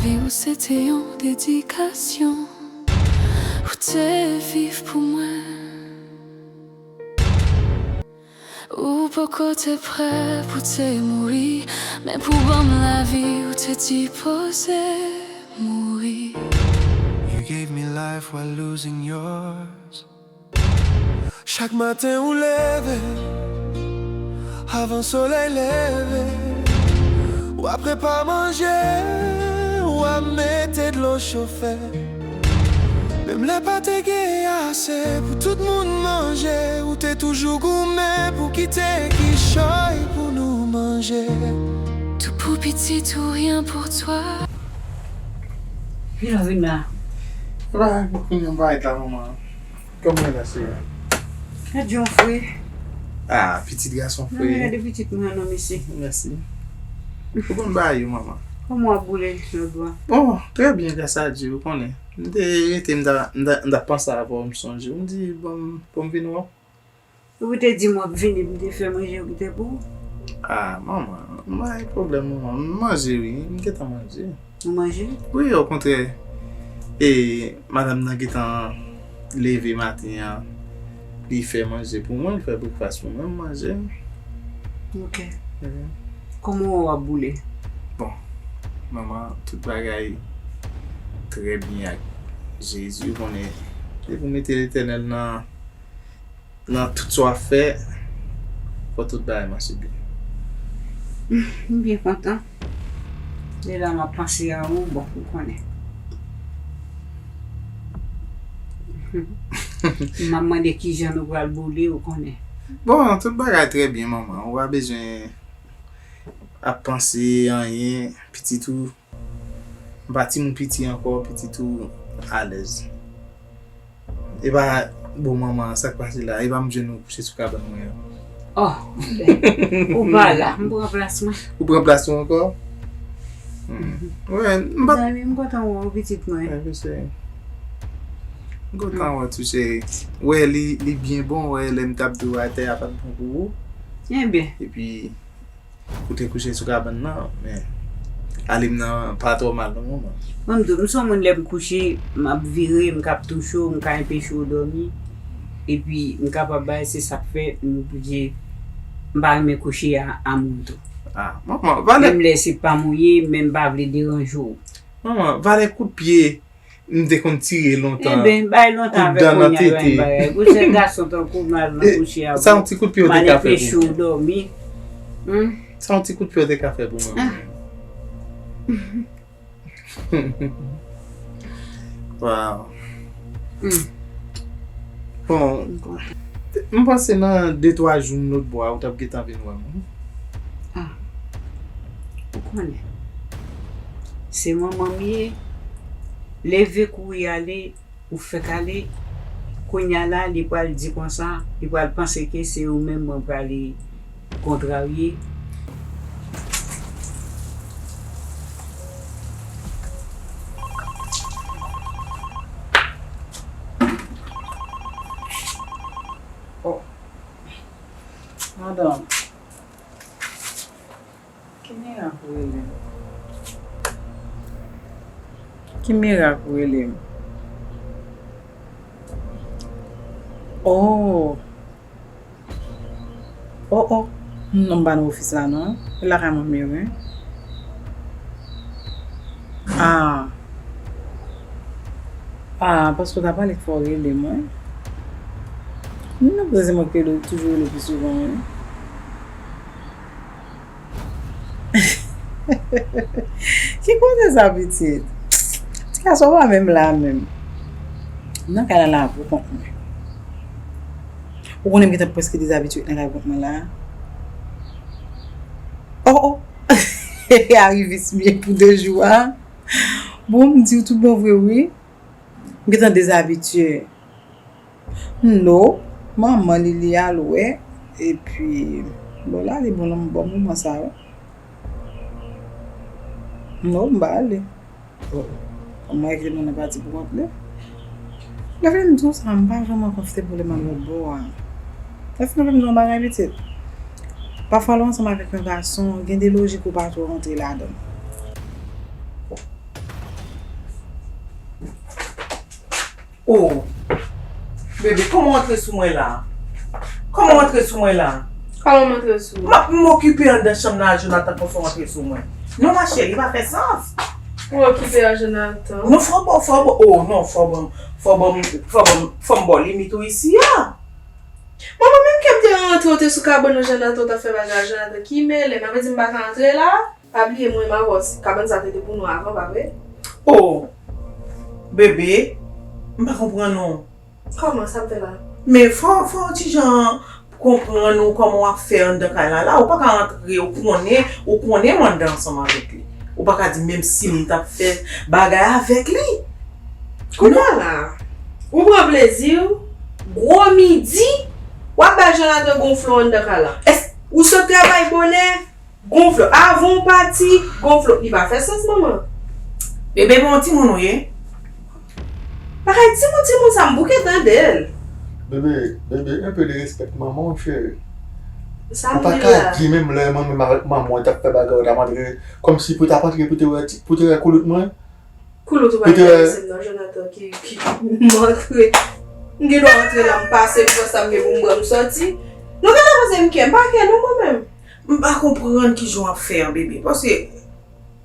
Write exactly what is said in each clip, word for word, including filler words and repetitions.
Ou se te yon dedikasyon. Ou te viv pou mwen. Ou poko te prè pou te mouri, men pou ban m lavi, ou te dipoze mouri. You gave me life while losing yours. Chak maten ou leve, avan solèy leve, w ap prepare manje, w ap mete dlo chofe. Menm lè pa te gen ase pou tout moun manje, ou te toujou goumen pou kite kichòy pou nou manje. Tout pour petit ou rien pour toi. Vin la, vin la. Ba, vin yon bagay la, manman. Kòman w ye la, cheri? Gad jan w fre. Ah, pitit gason fre. Nan, gade pitit mwen an non, mesye. Mèsi. Ou konn bagay yo, manman. Kòman w ap boule lòt bò? Oh, trè byen, gras a Dye, ou konnen. M te rete, m ta, m ta, m ta panse avè w, m sonje w. M di, bon, bon, m vin wè w. Ou te di m w ap vini, m te fè manje, ou te pou ou? Ah, manman, m pa gen pwoblèm, manman. M manje, wi. M gentan manje. Ou manje? Wi, okontrè. E, madanm nan gentan leve maten an. Li fè manje pou mwen, li fè breakfast pou mwen, m manje. Ok. Mhm. Kòman w ap boule? Bon, manman, tout bagay trè byen ak Jezi, ou konnen. Se pou mete Letènèl nan, nan tout sa w ap fè, fò tout bagay mache byen. M byen kontan. Lè la m ap panse a ou, bon, ou konnen. M ap mande kijan nou pral boule, ou konnen. Bon, tout bagay trè byen, manman. Ou pa bezwen ap panse anyen. Pitit ou, m pa timoun piti ankò, pitit ou alèz. E pa, bon, manman, sa k pase la? E pa m jwenn ou kouche sou kabann mwen an? Oh, ou pa la, m pran plas mwen. Ou pran plas ou ankò? Hmm. Wè, m pa... Zanmi, m kontan wè w, pitit mwen. Wè, m kontan wè w tou, cheri. Wè, li, li byen bon, wè, lè m t ap di w atè a pa t bon pou ou. Ebyen. Epi, ou te kouche sou kabann nan, men ale m nan pa twò mal non, manman. Mwen, m tou, m se yon moun, lè m kouche, m ap vire, m kab touche w, m ka enpeche w dòmi. Epi, m kapab bay, se sa k fè m oblije, m pa renmen kouche a, a moun tou. Ah, manman, valè... Menm lè se pa m ou ye, men m pa vle deranje w. Manman, valè kout pye m te konn tire lontan. Enben, bay lontan avèk kounye a yo yon bagay. Pou sèl gason tankou m al nan kouche a, sa yon ti kout pye w te ka fè pou mwen? Dòmi. Hmm? Sa yon ti kout pye w te ka fè pou mwen? Ah. Wow. Hmm. Bon, m kontan. M panse nan de twa jou m lòt bò a, ou t ap gentan vin wè m, wi. Ah. Ou konnen. Se manman m ye. Leve kouri ale, ou fèk ale. Kounye a la, li pral di konsa, li pral panse ke se ou menm mwen prale kontrarye. Oh. Madanm. Ki mirak ou rele m? Ki mirak ou rele m? Oh! Oh, oh! Non, m pa nan ofis la, non. E lakay mwen m ye, wi. Ah! Ah, paske w ta pale k fè w rele mwen. Non, paske se mwen k rele w, toujou rele w pi souvan, wi. Ki koze sa, pitit? Ti gason pa menm la menm. M nan kay la la pou kont mwen. Ou konnen m gentan prèske dezabitye nan kay kont mwen la. Oh, oh! Arivis m ye pou de jou a. Bon, m di w tout bon vre, wi. M gentan dezabitye. No, manman li, li al wè, epi, bon, la, li bon, bon moman sa, wi. No, m pa ale. Bon, mwen kite moun nan pati pou kont li. Lè fini m di w sa, m pa vrèman konfòtab pou lè m al lòt bò a. Lè fini m di w yon bagay, pitit. Pafwa, lè w ansanm avèk yon gason, gen de lojik ou pa twò rantre ladan l. Oh, bebe, kòman w antre sou mwen la? Kòman w antre sou mwen la? Kòman m antre sou ou? M ap m okipe anndan chanm nan a Jonathan konsa w antre sou mwen. Non, ma chérie, pa fè sans. Ou okipe a Jonathan? Non, fò w ba, fò w ba, oh, non, fò w ba m, fò w ba m, fò w ba m, fò m ba w limit ou isi a. Manman, menm ke m te rantre, ou te sou kabann nan Jonathan, ou t ap fè bagay a Jonathan. Ki mele, m ap di m pa ka antre la? Pa bliye mwen m avè w, kabann sa te te pou nou avan, pa vre? Oh, bebe, m pa konprann ou. Kòman sa m fè la? Men fò, fò w ti jan konprann ou kòman w ap fè anndan kay la. La, ou pa ka antre, ou konnen, ou konnen m anndan ansanm avèk li. Ou pa ka di menm si m t ap fè bagay avèk li. Kounye a la, ou pran plezi w, gwo midi, w ap bay Jonathan gonfle w anndan kay la. Ou sot travay bonè, gonfle w. Avan w pati, gonfle w. Li pa fè sans, manman. Bebe, bon timoun ou ye? Bagay timoun, timoun sa, m bouke tande l. Bebe, bebe, un peu de respect, manman w, cheri. Ou pa ka di menm lè manmi avèk manman w t ap fè bagay, w t ap antre, kòmsi pou w t ap antre pou te wè ti, pou te wè koulout mwen. Koulout ou pa enterese m nan, Jonathan, ki, ki m antre. M gen dwa antre la, m pase, m pran sa m gen pou m pran, m sòti. Nou gentan panse m kè, m pa kè non mwen menm. M pa konprann kijan w ap fè an, bebe, paske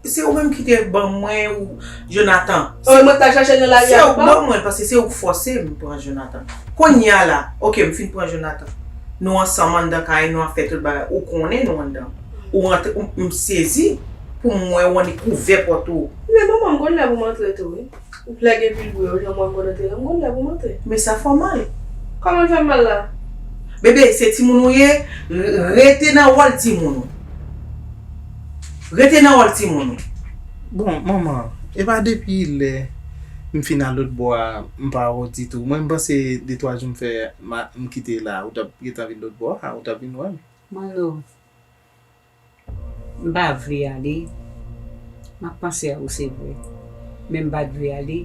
se ou menm ki te ban mwen ou Jonathan. Oh, mwen t al chache l nan lari a, ou ban mwen l, paske se ou k fòse m pran Jonathan. Kounye a la, oke, m fin pran Jonathan. Nou ansanm anndan kay, nou ap fè tout bagay. Ou konnen nou anndan. Ou rantre, m, m sezi pou m wè w annik ouvè pòt ou. Men manman, m konn lè pou m antre tou, wi. Lè gen pil bri yo, jan mwen konn antre la, m konn lè pou m antre. Men sa fè w mal. Kòman l fè m mal la? Bebe, se timoun ou ye, re- rete nan wòl timoun ou. Rete nan wòl timoun ou. Bon, manman, e pa depi lè m fin al lòt bò a, m pa wè w ditou. Mwen, m panse de twa jou m fè, ma- m kite la, ou t ap gentan vin lòt bò a, ou t ap vin wè m. Manno, m pa vle ale. M ap panse a ou, se vre. Men m pa t vle ale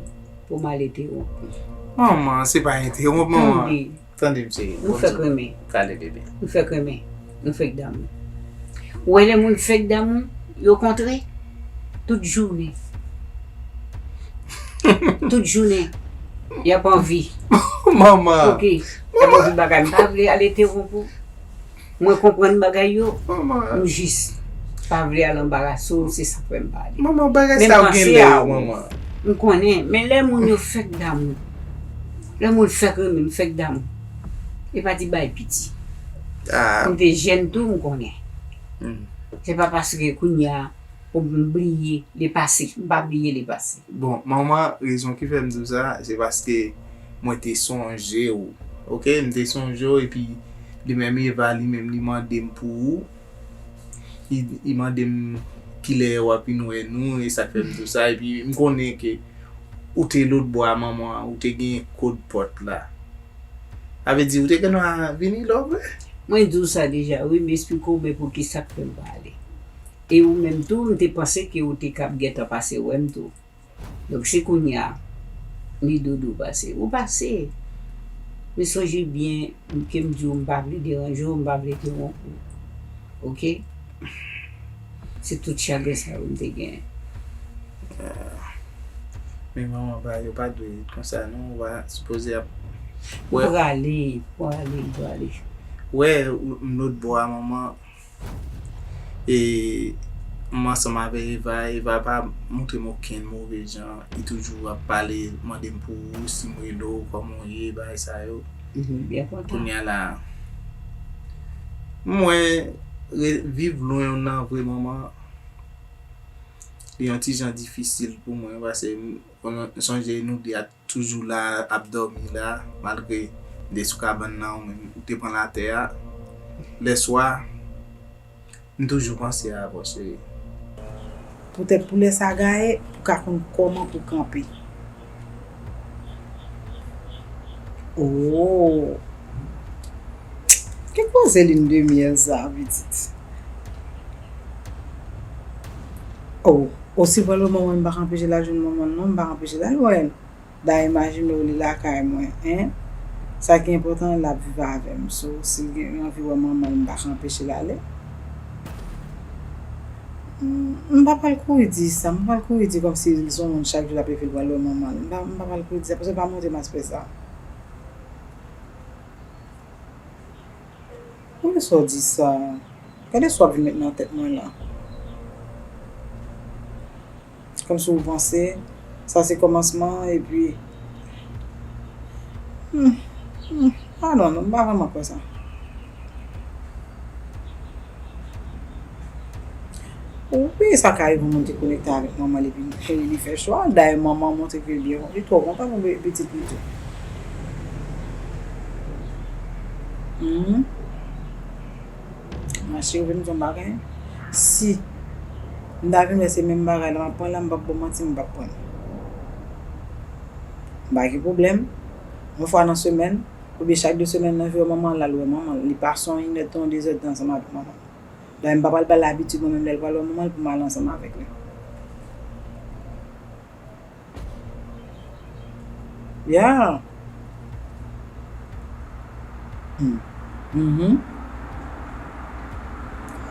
pou m al entewonp ou. Manman, se pa entewonp, manman. Tande. Tande m, cheri. Nou fèk renmen. Kale, bebe. Nou fèk renmen. Nou fèk damou. Ou wè lè moun fèk damou, yo kontre tout jounen. Tout jounen. Y ap anvi. Manman. Oke. Y ap anvi bagay. M pa vle al entewonp ou. Mwen konprann bagay yo, m jis pa vle al anbarase w, se sa k fè m pale. Manman, bagay sa yo gen lè yo, manman. M konnen, men lè moun yo fèk damou, lè moun fèk renmen m, fèk damou, e pa ti bagay piti. M te jèn tou, m konnen. Se pa paske kounye a, pou m bliye lepase. M pa bliye lepase. Bon, manman, rezon ki fè m di w sa, se paske mwen te sonje w. Oke, m te sonje w, epi li menm Eva, li menm, li mande m pou ou. Li, li mande m kilè w ap vin wè nou, e sa k fè m di w sa. Epi m konnen ke ou te lòt bò a manman, ou te gen kòd pòt la. Sa vle di, ou te gen dwa vini lè w vle. Mwen di w sa deja, wi, m esplike w, men poukisa k fè m pa ale. E ou menm tou, m te panse ke ou te kab gentan pase wè m tou. Donk, se kounye a, li dodo pase. Ou pase. Men sonje byen ke m di w, m pa vle deranje w, m pa vle entewonp ou. Oke? Se tout chagren sa yo m te genyen. Men manman, bagay yo pa dwe konsa, non. Ou pa sipoze ap. Ou prale, prale, prale. Wè, m lòt bò a, manman. E m ansanm avè Eva, Eva pa montre m okenn move jan. Li toujou ap pale, mande m pou ou, si m rele w, kòman w ye, bagay sa yo. Kounye a la, mwen re- viv lwen w nan vre, manman, li yon ti jan difisil pou mwen, paske m, m sonje nou de a toujou la, ap dòmi la, malgre m te sou kabann nan, ou menm, ou te pran latè a. Lèswa, m toujou panse avè w, cheri. Poutèt pou lè sa gaye, pou ka konn kòman pou kanpe. Oh! Ki koze lin de myèl sa, pitit? Oh! Osi pral wè manman, m pa ka anpeche l al jwenn manman l non, m pa ka anpeche l al wè l. Dayè, imajine w li lakay mwen, en. Sa ki enpòtan, l ap viv avè m. So, si l gen anvi wè manman l, m pa ka anpeche l ale. M, m pa pral kouri di sa, m pa pral kouri di kòmsi li se yon moun chak jou l ap leve l pral wè manman l. M pa, m pa pral kouri di sa, paske l pa montre m aspè sa. Poukisa w di sa? Gade sa w ap vin met nan tèt mwen la. Kòmsi w panse sa se kòmansman, epi, hmm, hmm, I don't know, m pa vrèman kwè sa. Wi, sa ka rive yon moun te konekte avèk manman l epi li fè chwa. Dayè, manman an montre ke li byen, li twò kontan pou pitit li tou. Mhm. Ma cheri, vin di yon bagay. Si m ta vin wè se menm bagay la m ap pran la, m p ap ba w manti, m p ap pran. M pa gen pwoblèm. Yon fwa nan semèn, oubyen chak de semèn nan, vin wè manman l, l al wè manman l. Li pase yon inèdtan, yon dezèdtan ansanm avèk manman l. Dayè, m pa pral ba l abitid, mwen menm, lè l pral wè manman l, pou m al ansanm avèk li. Yeah. Hmm. Mhm.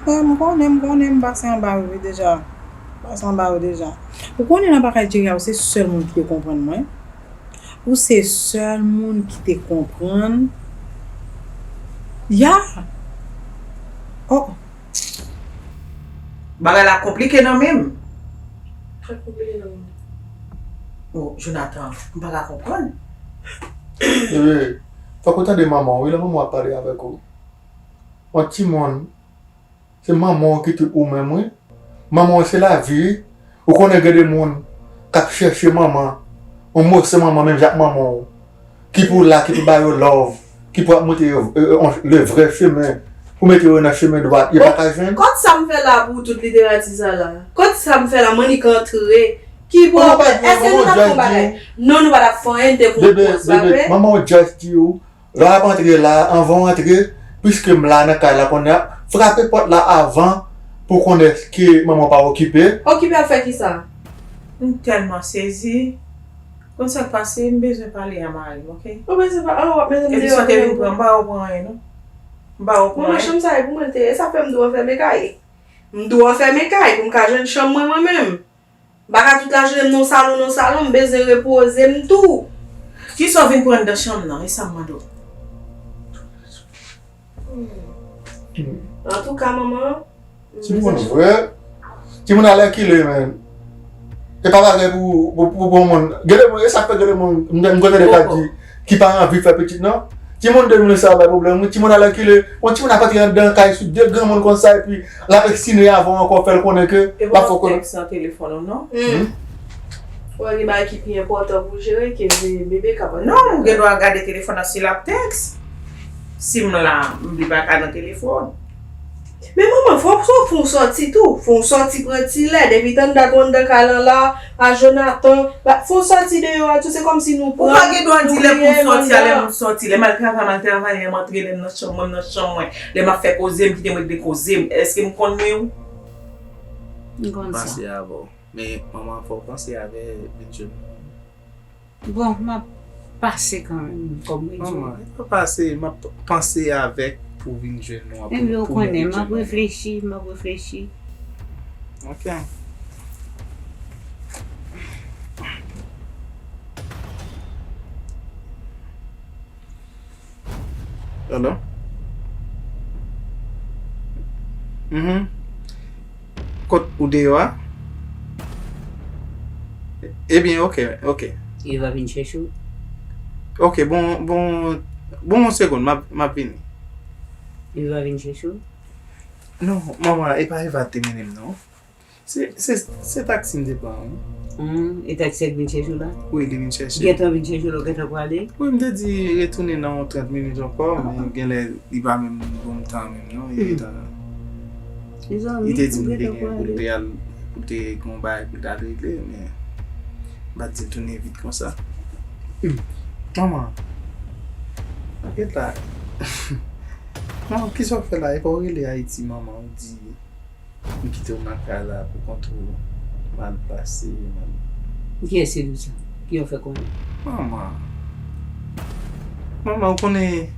Eh, m konnen, m konnen, m pase anba yo wi deja. M pase anba yo deja. Ou konnen nan bagay Jerry a, ou se sèl moun ki te konprann mwen. Ou se sèl moun ki te konprann. Yeah. Oh. Bagay la konplike nan men m. Sa konplike nan men m? Oh, Jonathan, m pa ka konprann. Bebe, fòk ou tande manman w, wi, lè manman w ap pale avèk ou. Yon timoun, se manman w ki tout ou menm, wi. Manman w se lavi, wi. Ou konnen gen de moun k ap chèche manman, yon moso manman menm jan ak manman w, ki pou la, ki pou ba yo love, ki pou ap montre yo, euh, euh, le vrè chemen, pou mete yo nan chemen dwat, yo pa ka jwenn. Kot sa m fè la pou tout literati sa la? Kot sa m fè la, Monica antre? Ki pwoblèm? Èske nou t ap fè yon bagay? Non, nou pa t ap fè anyen, n te pou yon pòz, pa vre? Manman w just di w, lè w ap antre la, anvan w antre, piske m la nan kay la kounye a, frape pòt la avan pou w konnen èske manman w pa okipe. Okipe ap fè kisa? M tèlman sezi. Konn sa k pase, m bezwen pale a mari m, oke? Ou bezwen pa, oh, w ap mete m deyò kanmenm. Epi si w te vin pran m, m pa ba w pran anyen, non. M pa ba w pran anyen. Manman, chanm sa e pou mwen l te ye, sa fè m dwe fèmen kay. M dwe fèmen kay pou m ka jwenn chanm mwen, mwen menm. M pa ka tout lajounen m nan salon, nan salon, m bezwen repoze m tou. Kisa w vin pran anndan chanm nan, e sa m mande w? Antouka, manman, m bezwen chanm. Timoun vre. Timoun alèkile, menn. E pa bagay pou, pou, pou bon moun. Gen de moun, e sa k fè gen de moun, m, m konnen de ka di, ki pa anvi fè pitit, non. Timoun de moun sa bay pwoblèm, wi. Timoun alèkile, yon timoun ap antre anndan kay sou de granmoun konsa, epi l ap estime avan ankò, fè l konnen ke l ap fè w konnen. E pa w ap tèks nan telefòn ou, non? Hmm. Ou wè gen bagay ki pi enpòtan pou jere ke ve-, bebe k ap antre anndan kay. Non, ou gen dwa gade telefòn nan si l ap tèks. Si m la, m li pa ka nan telefòn. Men manman, fò, fò, fò w sòti tou. Fò w sòti pran ti lè. Depi tann dat w anndan kay lan la, a Jonathan, ba, fò w sòti deyò a tou. Se kòmsi nou pran, nou kriye l anndan. Ou pa gen dwa di lè pou m sòti a, lè m sòti. Lè m al travay, m al travay, lè m antre, lè m nan chanm mwen, m nan chanm mwen. Lè m ap fè koze m, kite m regle koze m. Èske m konn nou? M konn sa. Pase avè w. Men, manman, fò w panse avè Benjamin. Bon, m ap pase kanmenm, kòm mwen di w. Manman, e pa pase, m ap panse avèk pou vin jwenn nou an pou, pou mwen vin jwenn nou. Enben, ou konnen, m ap reflechi, m ap reflechi. Ok. Hello? Mhm. Kot ou deyò a? Ebyen, ok, ok. Eva vin chèche w. Ok, bon, bon, bon, yon segonn, m ap, m ap vini. Eva vin chèche w? Non, manman, e pa Eva te mennen m, non. Se, se, se taksi m te pran, wi. Hmm, e taksi a k vin chèche w la? Wi, li vin chèche. Gentan vin chèche w la, w gentan prale? Wi, m te di retounen nan yon trant minit ankò, men genlè li pa menm ban m tan menm non, li gentan. Li te di m li te gen pou l te al, pou l te gen yon bagay pou l t al regle, men m pa t di l tounen vit konsa. Hmm. Manman, gèt la. Manman, kisa w fè la? E pa w rele Ayiti, manman, w di, m kite w nan kay la pou kont ou, m al pase, m al. Kiyès ki di w sa? Ki w fè konnen? Manman. Manman, ou konnen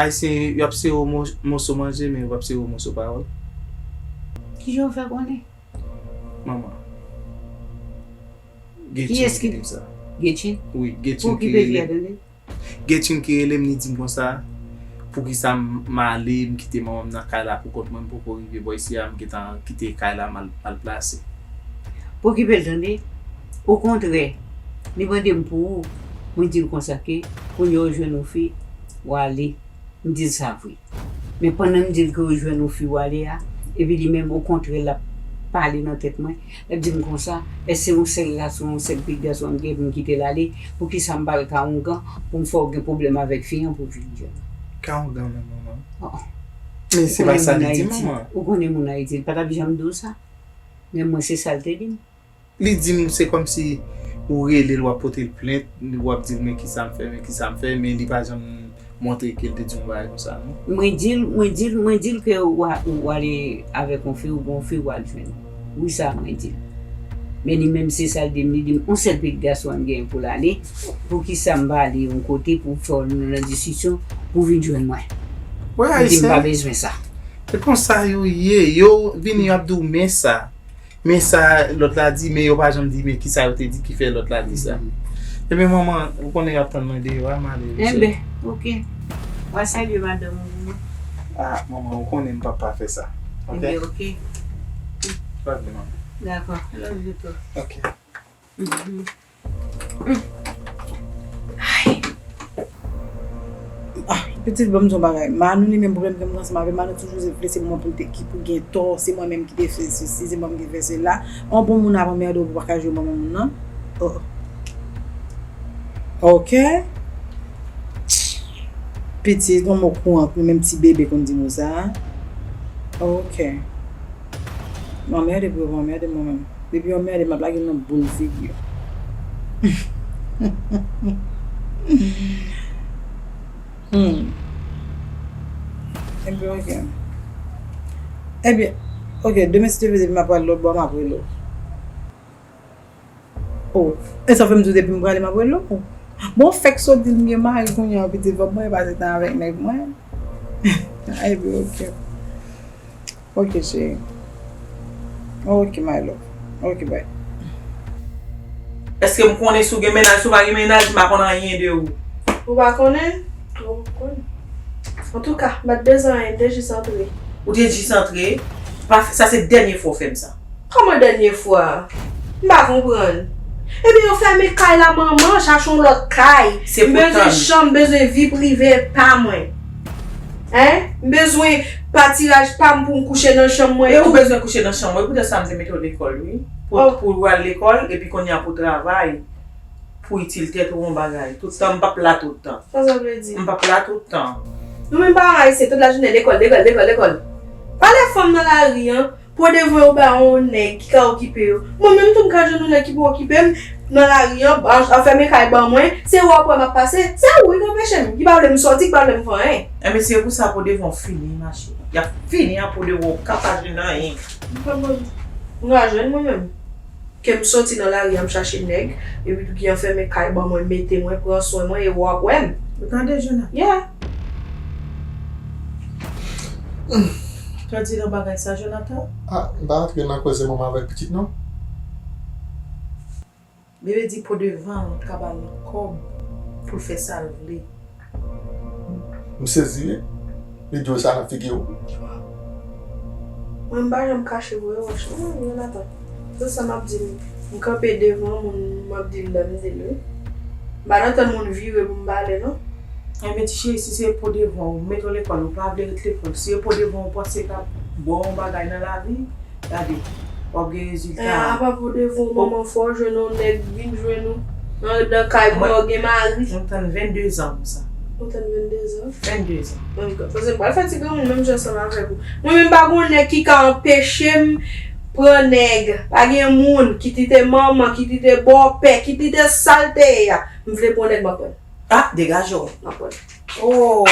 Ayisyen, y ap sere w mo-, moso manje, men yo p ap sere w moso pawòl. Kijan w fè konnen? Manman. Kiyès ki di m sa? Getchin? Wi, Getchin ki rele m. Pou ki peyi a tande? Getchin ki rele m, li di m konsa, poukisa m m ale, m kite manman m nan kay la pou kont mwen, m poko rive bò isi a, m gentan kite kay la mal, mal plase. Pokipe l tande. Okontrè, li mande m pou ou, mwen di l konsa ke kounye a w jwenn yon fi, w ale. M di l sa vre. Men pandan m di l ke w jwenn yon fi w ale a, epi li menm okontrè l ap pale nan tèt mwen, l ap di m konsa, èske se yon sèl gason, yon sèl pitit gason m gen pou m kite l ale? Poukisa m pa al ka ongan pou m fè w gen pwoblèm avèk fi an pou w vin jwenn? Ka ongan menm manman. Oh. Men se pa sa li di manman. Ou konnen moun Ayiti, l pa t ap janm di w sa. Men mwen se sa l te di m. Li di m se kòmsi ou rele l, w ap pote l plent, w ap di l men kisa m fè, men kisa m fè, men li pa janm montre ke l te di yon bagay konsa non. Mwen di l, mwen di l, mwen di l ke w a, w ale avèk yon fi, ou gen yon fi w al jwenn. Wi sa mwen di l. Men li menm se sa l di m, li di m yon sèl pitit gason an gen pou l ale, poukisa m pa ale yon kote pou fè w nan diskisyon pou vin jwenn mwen? Li di m pa bezwen sa. Se konsa yo ye, yo vini y ap di w men sa. Men sa lòt la di, men yo pa janm di men kisa yo te di ki fè lòt la di sa. Ebyen manman, ou konnen y ap tann mwen deyò a, m ale wi cheri. Enben, oke. W a salye madanm ou wi. Ah manman, ou konnen m p ap pa fè sa. Oke? Enben oke. Love you manman. Dakò, love you too. Oke. Ay. Ah, pitit, ban m di yon bagay. Manou li menm pwoblèm ke m gen ansanm avè Manou toujou se vle se mwen pou l te ki pou gen tò, se mwen menm ki te fè sesi, se mwen menm ki te fè sela. Yon bon moun ap anmède w pou w pa ka jwe manman moun nan. Oh. Ok. Pitit, yon mo kouran, nou menm ti bebe konn di mo sa. Ok. M anmède pou yo pa anmède mwen menm. Depi yo anmède m, m ap lage l nan boul figi yo. Hmm. Ebyen, ok. Ebyen, ok, demen si Dye vle, depi m ap pral lòt bò, m ap rele w. Oh, e sa fè m di w depi m prale, m ap rele w. Bon, fèk sot di l m gen mari kounye a, pitit, fò m pase tan avèk nèg mwen. Ebyen, ok. Ok, cheri. Ok, my love. Ok, bye. Èske m konnen si w gen mennaj, si w pa gen mennaj, m pa konn anyen de ou. Ou pa konnen? Ou pa konnen. Antouka, m pa t bezwen anyen, m te jis antre. Ou te jis antre? Pa fè, sa se dènye fwa w fè m sa. Kòman dènye fwa? M pa konprann. Ebyen, yo fèmen kay la, manman, chache yon lòt kay. M bezwen chanm, m bezwen vi prive pa mwen. Hein? M bezwen patiraj pa m pou m kouche nan chanm mwen tou. E ou bezwen kouche nan chanm ou, e poutèt sa m te mete w lekòl, wi. Pou, pou w al lekòl, epi kounye a pou w travay, pou w itil tèt ou yon bagay. Tout tan, m p ap la tout tan. Sa sa vle di? M p ap la tout tan. Nou menm paran ayisyen, tout lajounen lekòl, lekòl, lekòl, lekòl. Pale fanm nan lari an, po devan yo ba yon nèg ki ka okipe yo. Mwen menm tou m ka jwenn yon nèg ki pou okipe m nan lari an, an, an fèmen kay ban mwen, se ou ap wè m ap pase, se ou wi k anpeche m, ki pa vle m sòti, ki pa vle m fè anyen. Enben se pou sa po devan w fini mache. Y ap fini a po devan w, w ka pa jwenn anyen. M pa bon, m ka jwenn mwen menm. Ke m sòti nan lari a, m chache nèg, epi tou ki anfèmen kay ban mwen, mete mwen, pran swen mwen, e w ap wè m. Ou tande, Jonathan? Yeah. Tande nan bagay sa, Jonathan? Ah, m pa antre nan koze manman avèk pitit, non. Bebe di po devan l ka ba l kòb pou l fè sa l vle. M sezi wi. Li di w sa nan figi w? Mwen m pa janm kache vre wòch non, Jonathan. Se sa m ap di l. M kanpe devan moun, m ap di l lè m di l wi. M pa nan tann moun vire pou m pale non. Enben ti cheri, si se po devan w, mete w lekòl, ou pa vle ret lekòl. Si se po devan w, ou panse k ap ba w yon bagay nan lavi, gade, w ap gen rezilta. Eh, apa po devan w, manman, fò w jwenn yon nèg vin jwenn ou nan, nan kay pou w gen mari. Mwen tann vennde zan pou sa. Ou tann vennde zan? Vennde zan. Paske m pral fè ti granmoun menm jan ansanm avèk ou. Mwen menm pa gon nèg ki ka anpeche m pran nèg. Pa gen moun, kit li te manman, kit li te bòpè, kit li te sa l te ye a. M vle pran nèg, m ap pran. Ah, degaje w. M ap pran. Oh.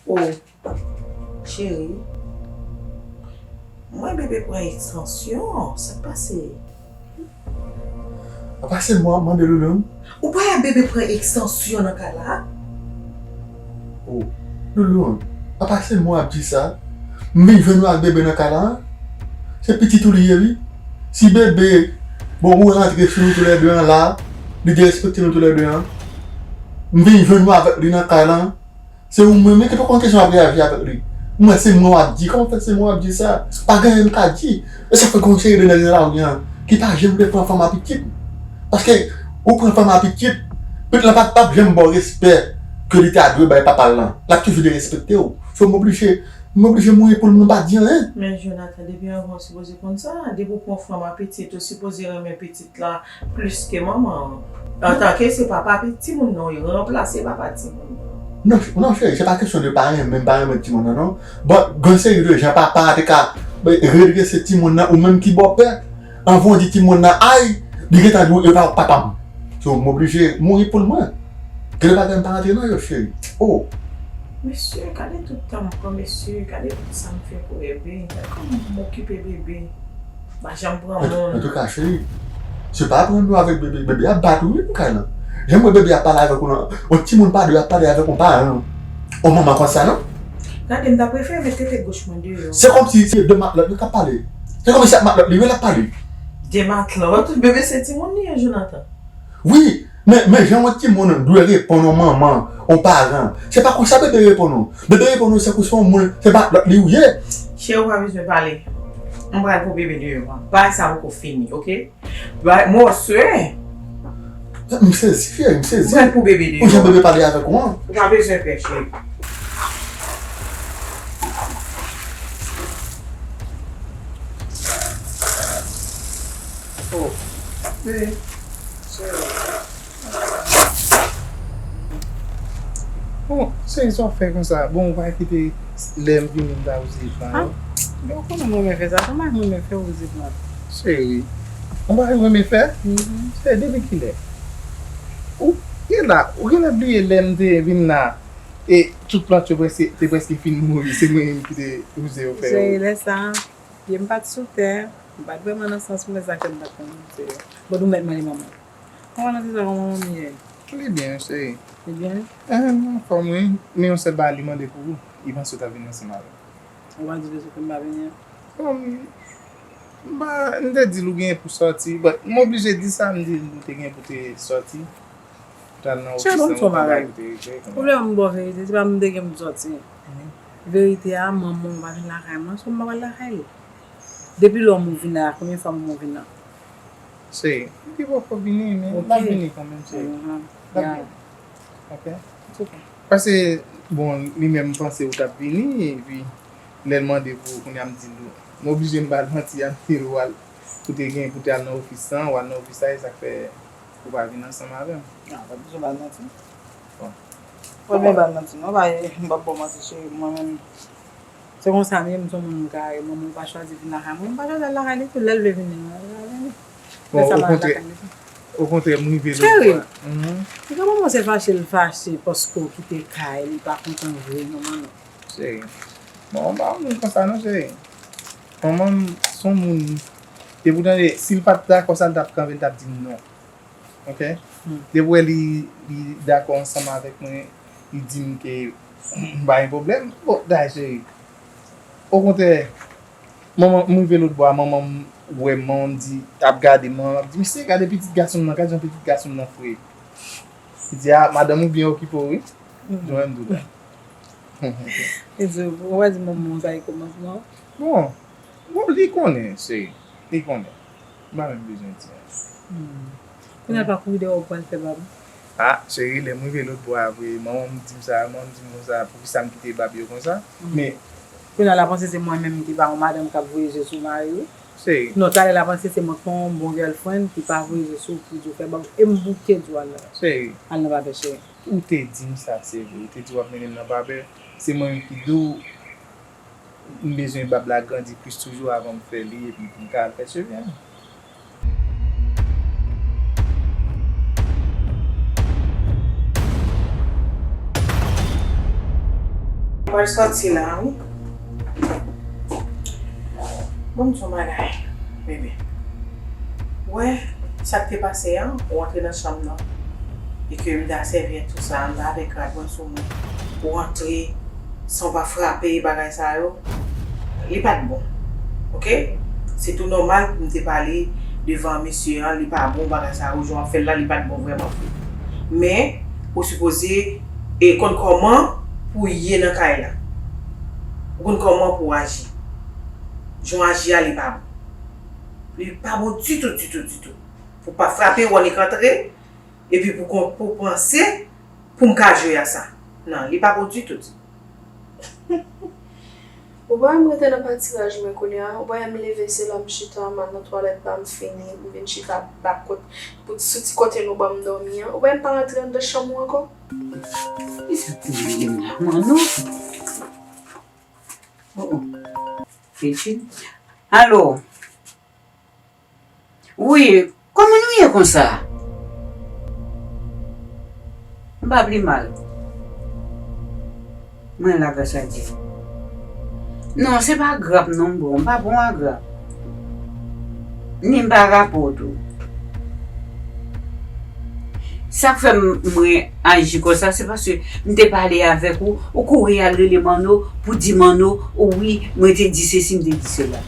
Oh. Cheri, m wè bebe pran ekstansyon, sa k pase? Apa se mwen w ap mande Louloun? Ou pa wè bebe pran ekstansyon nan kay la? Oh, Louloun, apa se mwen w ap di sa? M vin jwenn ou ak bebe nan kay la? Se pitit ou li ye, wi. Si bebe, bon, ou rantre sou nou toulède an la, li derespekte nou toulède an. M vin jwenn ou avèk li nan kay lan. Se ou menm ki poko gen kesyon ap reyaji avèk li. Mwen, se mwen w ap di. Kòman fè se mwen w ap di sa? Pa gen anyen m ka di. E sa fè gen yon seri de nèg nan lari an ki pa janm vle pran fanm a pitit. Paske ou pran fanm a pitit, pitit lan pa, p ap janm ba w respè ke li ta dwe bay papa l lan. L ap toujou derespekte w. So, m oblije, m oblije mouri pou l, mwen pa di anyen. Men Jonathan, depi anvan, w sipoze konn sa. Depi w pran fanm a pitit, ou sipoze renmen pitit la plis ke manman an. Antanke se papa pi-, timoun nan, ou ranplase papa timoun nan. Non, ch-, non, cheri, se pa kesyon de pa renmen, pa renmen timoun nan, non. Bon, gen seri de jan papa a te ka, eh, redrese timoun nan, ou menm ki bòpè, anvan w di timoun nan, ay, li gentan di w, e pa papa m. So, m oblije mouri pou l mwen. Gen de bagay m pa rantre nan yo, cheri. Oh. Mesye, gade tout tan m pran, mesye, gade tout sa m fè pou bebe. Gade kòman m okipe bebe. M pa janm pran moun. Antouka, cheri, se pa pran dlo avèk bebe. Bebe ap bat ou wi nan kay lan. Jan m wè bebe ap pale avèk ou lan, yon timoun pa dwe ap pale avèk yon paran, yon manman konsa, non? Gade, m ta prefere met tete goch mwen deyò. Se kòmsi se de matlòt li k ap pale. Se kòmsi se ak matlòt li wi l ap pale. De matlòt? Bebe se timoun li ye, Jonathan. Wi, men, men jan yon timoun dwe reponn yon manman, yon paran, se pa konsa bebe reponn ou. Bebe reponn ou se kou se yon moun, se pa lòt li ou ye. Cheri, ou pa bezwen pale. M pral pou bebe deyò a. Bagay sa poko fini, oke? Bagay, mwen, cheri. M sezi, cheri, m sezi. M pral pou bebe deyò a. Ou jan bebe pale avèk ou an? Ou pa bezwen pè, cheri. Oh, se, se. Bon, cheri, sa w fè konsa? Bon, ou pa kite lè m vini m ta wouze plan yo. Ah, men ou konnen mwen renmen fè sa, sa m renmen fè wouze plan. Cheri, ou pa renmen fè? Mhm. Cheri, depi kilè? Ou, e la, ou genlè bliye lè m te vin la, e tout plant yo prèske, te prèske fin mouri, se mwen menm ki te wouze yo fè yo. Cheri, lè sa, pye m pa t sou tè, m pa t vrèman nan sans mwen, sa fè m pa t konn wouze yo. Bon, nou mèt mande manman. Kòman nan ti sa, kòman manmi ye? Li byen, cheri. Li byen? Eh, m anfòm, wi. Men yon sèl bagay li mande pou ou. Li panse w t ap vin ansanm avè m. Ou pa di Jezi ke m pa vini an? Bon, m pa, m te di l ou genyen pou sòti, but m oblije di sa, m di l ou te genyen pou te sòti. Ou t al nan ofis lan, ou pa bay ou te regle, kounye a. Pwoblèm m ba w verite, se pa m te gen pou m sòti. Mhm. Verite a, manman w pa vin lakay mwen, so m pa pral lakay li. Depi lè w vin la, konbyen fwa manman w vin la? Cheri, li poko vini, men l ap vini kanmenm, cheri. L ap vini. Ok? It's ok. Paske, bon, li menm panse ou t ap vini, epi lè l mande pou ou, kounye a m di l, m oblije m ba l manti a, m di l ou al, ou te gen pou te al nan ofis lan, ou al nan ofis la, e sa k fè ou pa vin ansanm avè m. Ah, pa bezwen ba l manti. Bon. Pa bezwen ba l manti, non, pa, m p ap ba w manti, cheri, mwen menm. Se konsa m ye, m se yon moun m kare. Manman m pa chwazi vin lakay mwen, m pa chwazi al lakay li tou. Lè l vle vini, l al vini. Bon, okontrè, okontrè, m rive lòt bò a. Cheri, mhm. Li ka manman se fache l fache paske w kite kay li, pa kontan vre, non, manman. Cheri, bon, m pa yon moun konsa, non, cheri. Manman m se yon moun, depi w tande, si l pa t dakò sa, l t ap kanpe, l t ap di m non. Ok? Hmm. Depi w wè li, li dakò ansanm avèk mwen, li di m ke m pa gen pwoblèm. Bon, dayè, cheri. Okontrè, manman, m rive lòt bò a, manman m wè m, manman m di, ap gade m, manman m ap di, "Mesye, gade pitit gason m nan, gade jan pitit gason m nan fre." Li di, "Ah, madanm ou byen okipe w, wi." Mhm. Jan w wè m di w la. Li di, ou pa di manman w sa e kòmansman? Bon, bon, li konnen, cheri. Li konnen. M pa menm bezwen di anyen. Hmm. Kounye a l pa kouri dèyè w pral fè bab? Ah, cheri, lè m rive lòt bò a vre, manman m di m sa, manman m di m konsa, poukisa m kite bab yo konsa? Hmm. Men kounye a l ap panse se mwen menm ki pa yon madanm k ap voye je sou mari, wi. Cheri. Non, talè l ap panse se mwen k pa yon bon girlfriend ki pa voye je sou w pou di w fè bab. E m bouke di w al nan, cheri, al nan babè, cheri. Ou te di m sa, se vre. Ou te di w ap mennen m nan babè. Se mwen menm ki di w, m bezwen bab la grandi plis toujou avan m fè li epi pou m ka al fè cheve m. Mwen sòti la, wi. Bon, m di w yon bagay, bebe. Ou wè, sa k te pase a, ou antre nan chanm nan, e ke m ta sèvyèt tou sa, m ta avèk rad mwen sou mwen, ou antre san w pa frape bagay sa yo, li pa t bon. Oke? Se tou nòmal pou m te pale devan mesye an, li pa bon, bagay sa yo, jan w ap fè l la, li pa t bon vrèman vre. Men, ou sipoze e konn kòman pou w ye nan kay la. Ou konn kòman pou w aji. Jan w aji a, li pa bon. Li pa bon ditou, ditou, ditou. Pou w pa frape w annik antre, epi pou w kon- pou w panse pou m ka jwe a sa. Non, li pa bon ditou, ditou. Ou pa wè m rete nan patiraj mwen kounye a, ou pa wè m leve se la m chita, m al nan twalèt la m fini, m vin chita ba kot pou sou ti kote nou ban m dòmi an, ou pa wè m pa rantre anndan chanm ou ankò? Kisa k te rele m la? Mano? Oh oh. Fechin? Alo? Wi, kòman nou ye konsa? M pa pi mal. Mwen la gras a Dye. Non, se pa grap non m pran, m pa pran grap. Ni m pa rapò tou. Sa k fè m mwen aji konsa, se paske m te pale avèk ou, ou kouri al rele Manno pou di Manno, o wi, mwen te di sesi, m te di sela.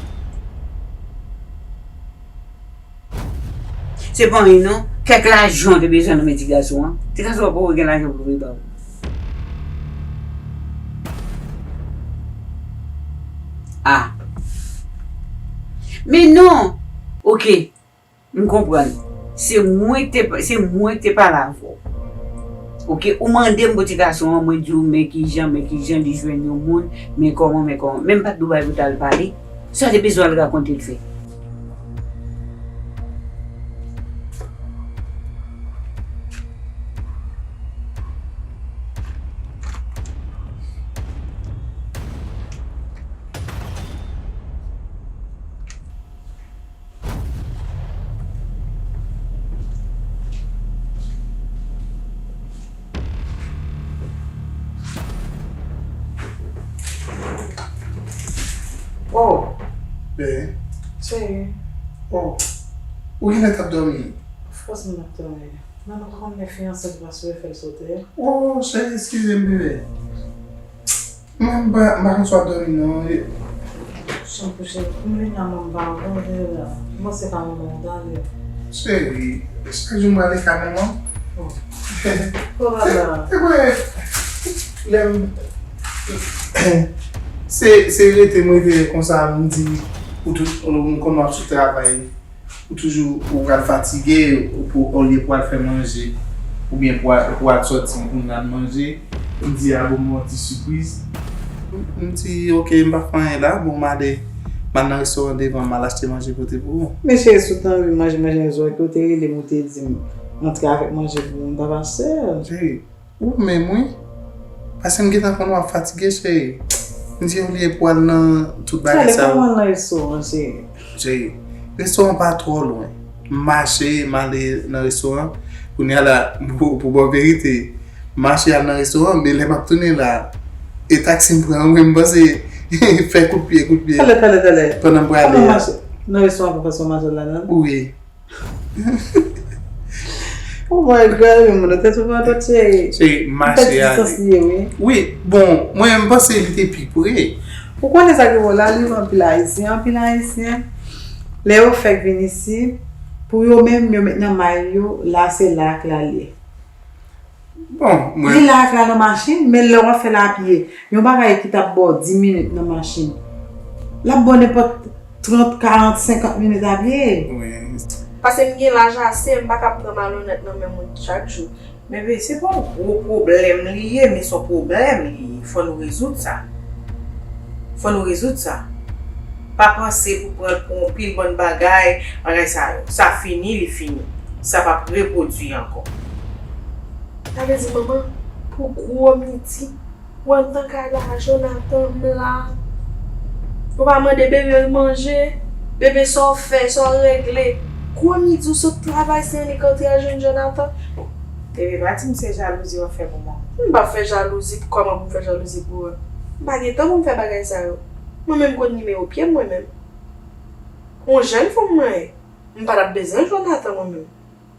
Se pa anyen non, kèk lajan w te bezwen nan men ti gason an. Ti gason an poko gen lajan pou l voye ba ou. Ah. Men non. Ok. M konprann. Se mwen ki te se mwen ki te pale avè w. Ok, ou mande m pou ti gason an, mwen di w men kijan, men kijan li jwenn yon moun, men kòman, men kòman. Men m pa t Dubai pou t al pale. Sa w te bezwen al rakonte l fè. Oh! Bebe. Cheri. Oh! Ou genlè t ap dòmi? Of course m t ap dòmi. Nan nou konn lè fiyanse li pa sou efè l sote. Oh, cheri, eskize m, bebe. Mwen, m pa, m pa konn si w ap dòmi non. Chanpou cheri, pou m vin la mwen m pa konn vin la. Mwen se pa manman w dayè. Cheri, chak jou m prale ka manman. Bon. Kòman la? Ebyen, lè m, se, se rete m rete konsa m di, ou tou, m konn w ap sou travay. Ou toujou ou pral fatige, ou pou olye pou al fè manje, oubyen pou al, pou al sòti pou n al manje, m di a bon m yon ti sipriz. M di ok, m pa fè anyen la, bon m ale, m al nan restoran devan, m al achte manje pote pou ou. Men cheri, si w t anvi manje, manje nan restoran, ki w te rele m, ou te di m, antre avèk manje pou mwen, m t ap achte l. Cheri, ou menm wi. Paske m gentan konn w ap fatige, cheri. M di olye pou al nan tout bagay sa yo. Talè, kòman w al nan restoran, cheri? Cheri, restoran pa twò lwen. M mache, m ale nan restoran. Kounye a la, pou, pou ba w verite, m mache al nan restoran, men lè m ap tounen la, e taksi m pran an, mwen m panse fè kout pye, kout pye. Talè, talè, talè. Pandan m prale a. Kòman w mache nan restoran pa fè sa w mache la, non? Wi. Oh my God, men moun nan tèt ou pa dwat, cheri. Se mache a. Pèdi sans li ye, wi. Wi, bon, mwen, m panse li te pi pre. Ou konnen sa ki bon la, li anpil Ayisyen, anpil Ayisyen. Lè yo fèk vin isit, pou yo menm, yo met nan may yo, la se la ak la li ye. Bon, mwen. Li la ak la nan machin, men lè w ap fè l a pye, yon bagay ki t ap ba w dis minit nan machin, l ap ba w nenpòt trant, karant, senkant minit a pye. Wi. Paske m gen laj ase, m pa ka ap pran malonèt nan men moun chak jou. Bebe, se pa yon gwo pwoblèm li ye, men se yon pwoblèm li ye. Fò nou rezoud sa. Fò nou rezoud sa. Pa panse pou pran l pou yon pil bann bagay, bagay sa yo. Sa fini, li fini. Sa p ap repwodui ankò. Sa vle di, manman, pou gwo midi, ou anndan kay la, Jonathan, m la. Ou pa mande bebe l manje, bebe sa w fè, sa w regle. Gwo midi w sot travay, se annik antre al jwenn Jonathan. Bebe, pa di m se jalouzi w ap fè pou mwen. M p ap fè jalouzi, kòman pou m fè jalouzi pou ou? M pa gen tan pou m fè bagay sa yo. Mwen menm m konn nimewo pye m mwen menm. Yon jèn fanm mwen ye. M pa t ap bezwen Jonathan mwen menm.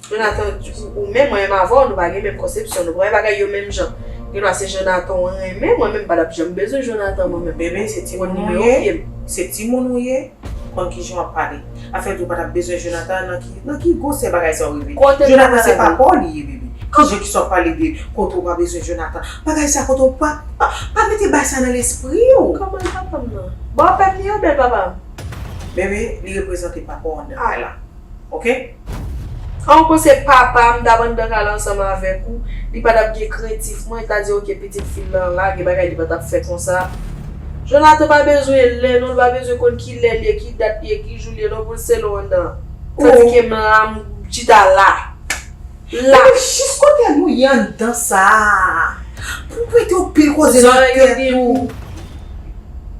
Jonathan, ou menm, mwen menm avè w, nou pa gen menm konsepsyon, nou pa wè bagay yo menm jan. Gendwa se Jonathan w renmen, mwen menm m pa t ap janm bezwen Jonathan mwen menm. Bebe, se timoun ou ye. Se timoun ou ye. Konn kijan w ap pale. Afè di w pa t ap bezwen Jonathan, nan ki, nan ki gwosè bagay sa yo rive? Kote Jonathan se papa w li ye, bebe. Kijan ki sa w ap pale de kote w pa bezwen Jonathan? Bagay sa kote w pa, pa, pa mete bagay sa nan lespri w. Kòman l papa m nan? Bon, pèp li yo bèl papa m. Bebe, li reprezante papa w anndan kay la. Oke? An, ou panse papa m t ap anndan kay la ansanm avèk ou, li pa t ap gen krentif mwen, li ta di, oke, pitit fi l lan la, gen bagay li pa t ap fè konsa. Jonathan pa bezwen lè non, li pa bezwen konn ki lè l ye, ki dat l ye, ki jou l ye non, pou l sele w anndan. Tandike m la, m chita la. La. Epi jis kote nou ye anndan sa a? Pou w mete yon pil koze nan tèt ou.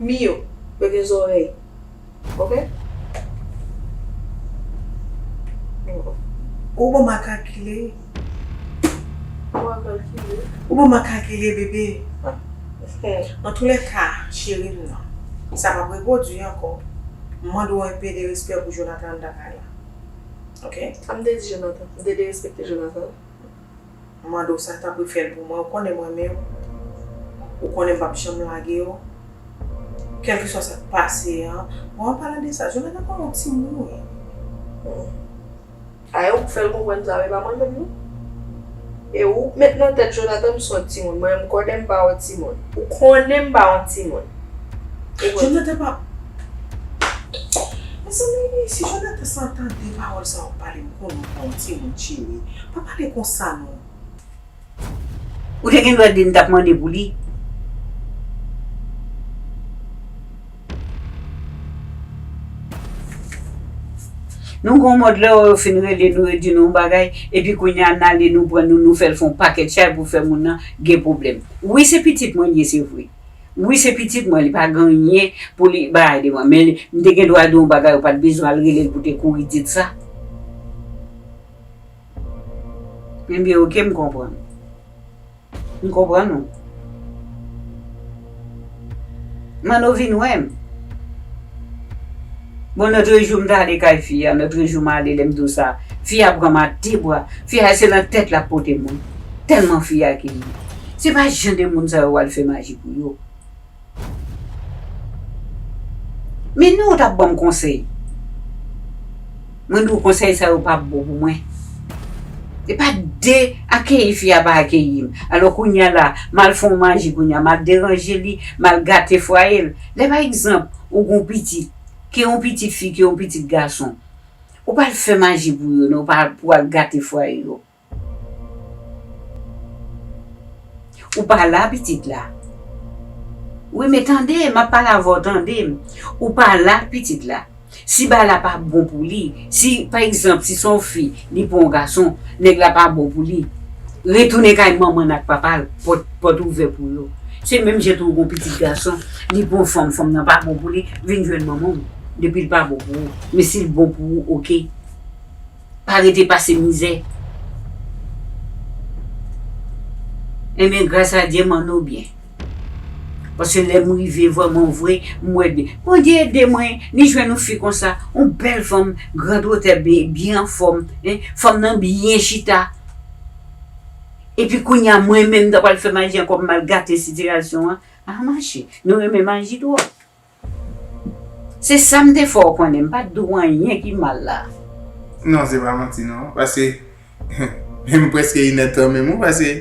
Miyo, yo gen zòrèy. Oke? Ou bon m a kalkile. Ou a kalkile? Ou bon m a kalkile, bebe. Antoulèka, cheri m nan, sa p ap repwodui ankò. M mande w enpe de respè pou Jonathan anndan kay la. Oke? Sa m te di Jonathan? M te derespekte Jonathan? M mande w sa, tanpri fè l pou mwen. Ou konnen m renmen w. Ou konnen m p ap janm lage w. Kèlkeswa sa k pase an. Bon, an palan de sa, Jonathan pa yon timoun, wi. Hmm. A, e ou k fè l konprann sa, e pa mwen menm, non. E ou k met nan tèt Jonathan m se yon timoun. Mwen menm, m konnen m pa yon timoun. Ou konnen m pa yon timoun. Ou konnen. Jonathan pa, mezanmi, si Jonathan sa tande pawòl sa w ap pale, m konnen w pa yon timoun, cheri. Pa pale konsa, non. Ou te gen dwa di m t ap mande pou li. Nou gon mòd lè yo fin rele nou, yo di nou yon bagay, epi kounye a n ale nou pran nou, nou fè l fè yon pakèt chay pou fè moun nan gen pwoblèm. Wi, se pitit mwen li ye, se vre. Wi, se pitit mwen, li pa gen anyen pou li bay de mwen. Men m te gen dwa di yon bagay, ou pa t bezwen al rele l pou te kouri di l sa. Ebyen, oke, m konprann. M konprann ou. Mano vin wè m. Bon, lòtrejou m t ale kay fi a, lòtrejou m ale, lè m di w sa, fi a pran m a de bra. Fi a se nan tèt l ap pote moun. Tèlman fi a akeyi. Se pa jan de moun sa yo w al fè maji pou yo. Men non, ou t ap ban m konsèy. Mwen di w konsèy sa yo p ap bon pou mwen. E pa de akeyi fi a pa akeyi m. Alò kounye a la, m al fè yon maji kounye a, m al deranje li, m al gate fwaye l. Lè pa egzanp, ou gen yon pitit, ke yon pitit fi, ke yon pitit gason. Ou pa al fè maji pou yo, non, ou pa pou al gate fwaye yo. Ou pa la, pitit la. Wi, men tande, m ap pale avè w, tande m. Ou pa la, pitit la. Si bagay la pa bon pou li, si, pa egzanp, si se yon fi, li pran yon gason, nèg la pa bon pou li, retounen kay manman l ak papa l, pòt, pòt ouvè pou yo. Se menm jan tou ou gon pitit gason, li pran yon fanm, fanm nan pa bon pou li, vin jwenn manman w, depi l pa bon pou ou. Men si l bon pou ou, oke. Pa rete pase mizè. Ebyen, gras a Dye, m ann ou byen. Paske lè m rive vrèman vre, m wè byen. Bondye ede mwen, li jwenn yon fi konsa, yon bèl fanm, grandotè, byen, byen anfòm, en, fanm nan byen chita. Epi kounye a, mwen menm, m ta pral fè maji ankò, m al gate sitiyasyon an. A mache, nou renmen maji twòp. Se sa m te fè w konnen, m pa t di w anyen ki mal la. Non, se pa manti non, paske m prèske inèdtan menm wi, paske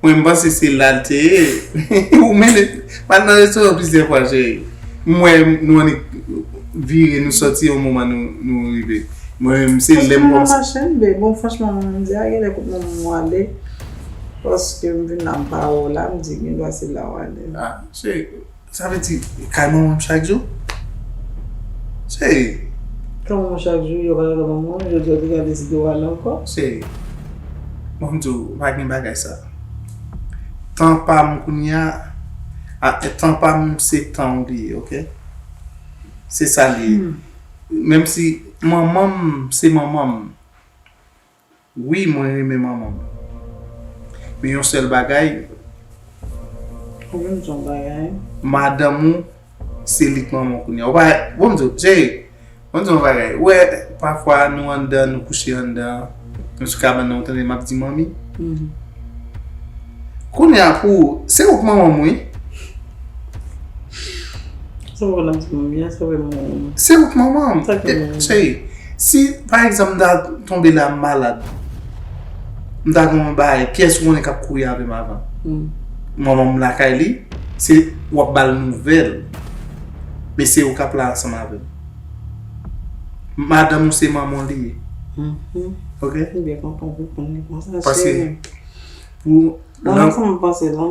mwen m panse se la l te ye. Ou menm, m al nan restoran plizyè fwa, cheri. M wè nou annik vire, nou sòti yon moman nou, nou rive. Mwen menm, se lè m kòmanse. Franchman, machann, men bon, franchman, mwen menm, m di a, genlè kot manman m ale, paske m vin la, m pa wè w la, m di, gendwa se la w ale. A, cheri. Sa vle di, kay manman m chak jou? Cheri. Kay manman w chak jou, yo pa nan kay manman w, jodi a w te ka deside w ale ankò? Cheri. Bon, m di w, pa gen bagay sa. Tan pa m kounye a, a, tan pa m se tan w li ye, oke? Se sa li ye. Hmm. Menm si manman m se manman m, wi, mwen renmen manman m. Men yon sèl bagay. Ou vin di yon bagay. Madanm ou, se li k manman w kounye a. Ou pa, bon, m di w, cheri, bon, m di w yon bagay. Ou wè, pafwa, nou anndan, nou kouche anndan, nou sou kabann nan, ou tande m ap di manmi. Mhm. Kounye a, pou ou, se ou k manman m, wi. Ou konn ap di manmi a, sa fè m. Se ou k manman m. Sa fè m. Cheri, si, pa egzanp, m ta tonbe la, m malad, m ta gen yon bagay, kiyès ou konnen k ap kouri avè m avan? Manman m lakay li, se w ap ba l nouvèl. Men se ou k ap la ansanm avè m. Madanm ou se manman w li ye. Ok? M byen kontan w konprann li konsa, cheri. Paske pou... Mwen, kòman m panse la,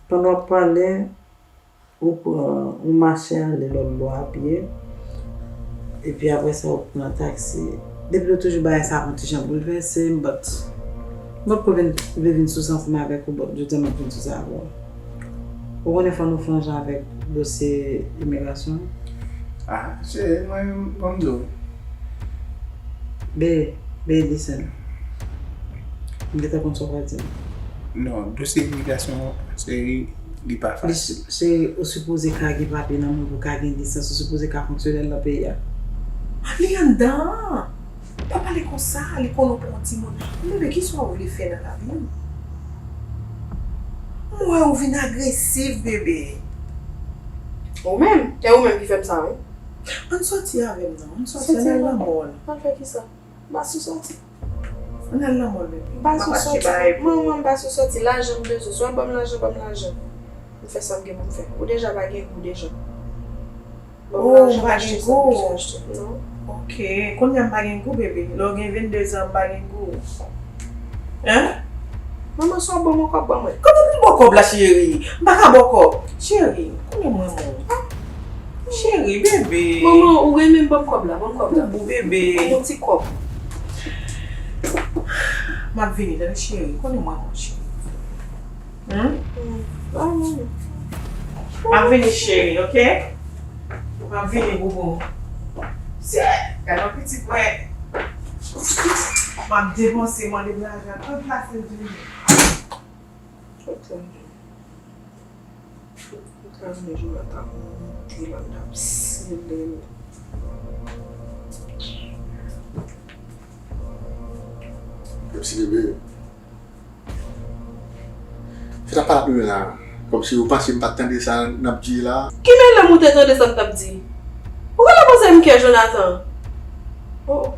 pandan w ap pale, ou pran, ou mache ale lòt bò a pye. Epi apre sa, ou pran taksi. Depi lè toujou bagay sa ap yon ti jan boulvèse m, but m potko vin, vle vin sou sa ansanm avèk ou, but jodi a m ap vin sou sa avè w. Ou konnen fò nou fè yon jan avèk dosye imigrasyon an. Ah, cheri, mwen, ban m di w. Be, be, listen. M gentan konn sa w pral di m. Non, dosye imigrasyon, cheri, li pa fasil. Cheri, ou sipoze ka gen papye nan men w pou w ka gen lisans, ou sipoze ka fonksyonèl nan peyi a. Li anndan an! Pa pale konsa, li konnen w pa yon timoun. Bebe, kisa w vle fè nan lavi w? M wè ou vin agresif, bebe. Ou menm, e ou menm ki fè m sa, wi. Ann sòti avè m non, ann sòti, ann al nan mòl. Ann fè kisa? M pa sou sòti. Ann al nan mòl, bebe. M pa sou sòti. Manman, m pa sou sòti. Lajan m bezwen. Si w ap ban m lajan, ban m lajan. M fè sa m gen pou m fè. Ou deja pa gen gou deja. Ban m lajan m achte sa m bezwen achte. Non. Ok. Kounye a m pa gen gou, bebe. Lè w gen vennde zan, m pa gen gou. Hein? Manman, si w ap ban mwen kòb, ban mwen. Kòman pou m ba w kòb la, cheri? M pa ka ba w kòb. Cheri, konnen mwen renmen w. Cheri, bebe. Manman, ou renmen m, ban m kòb la, ban m kòb la. Boubou, bebe. Ban m yon ti kòb. M ap vini, tande, cheri. Konnen mwen renmen w, cheri. Hmm? Hmm. Ah, manman. M ap vini, cheri, ok? M ap vini, boubou. Se, gade yon pitit mwen. M ap depanse, mande m lajan, tout la se vini. Tout la. Tout la, jounen Jonathan monte la, m t ap sele l. Kòmsi bebe. Fè ta pale ap nou la. Kòmsi ou panse m pa t tande sa n ap di la. Ki menm ou te tande sa m t ap di? Ou genlè panse m kè Jonathan? Oh.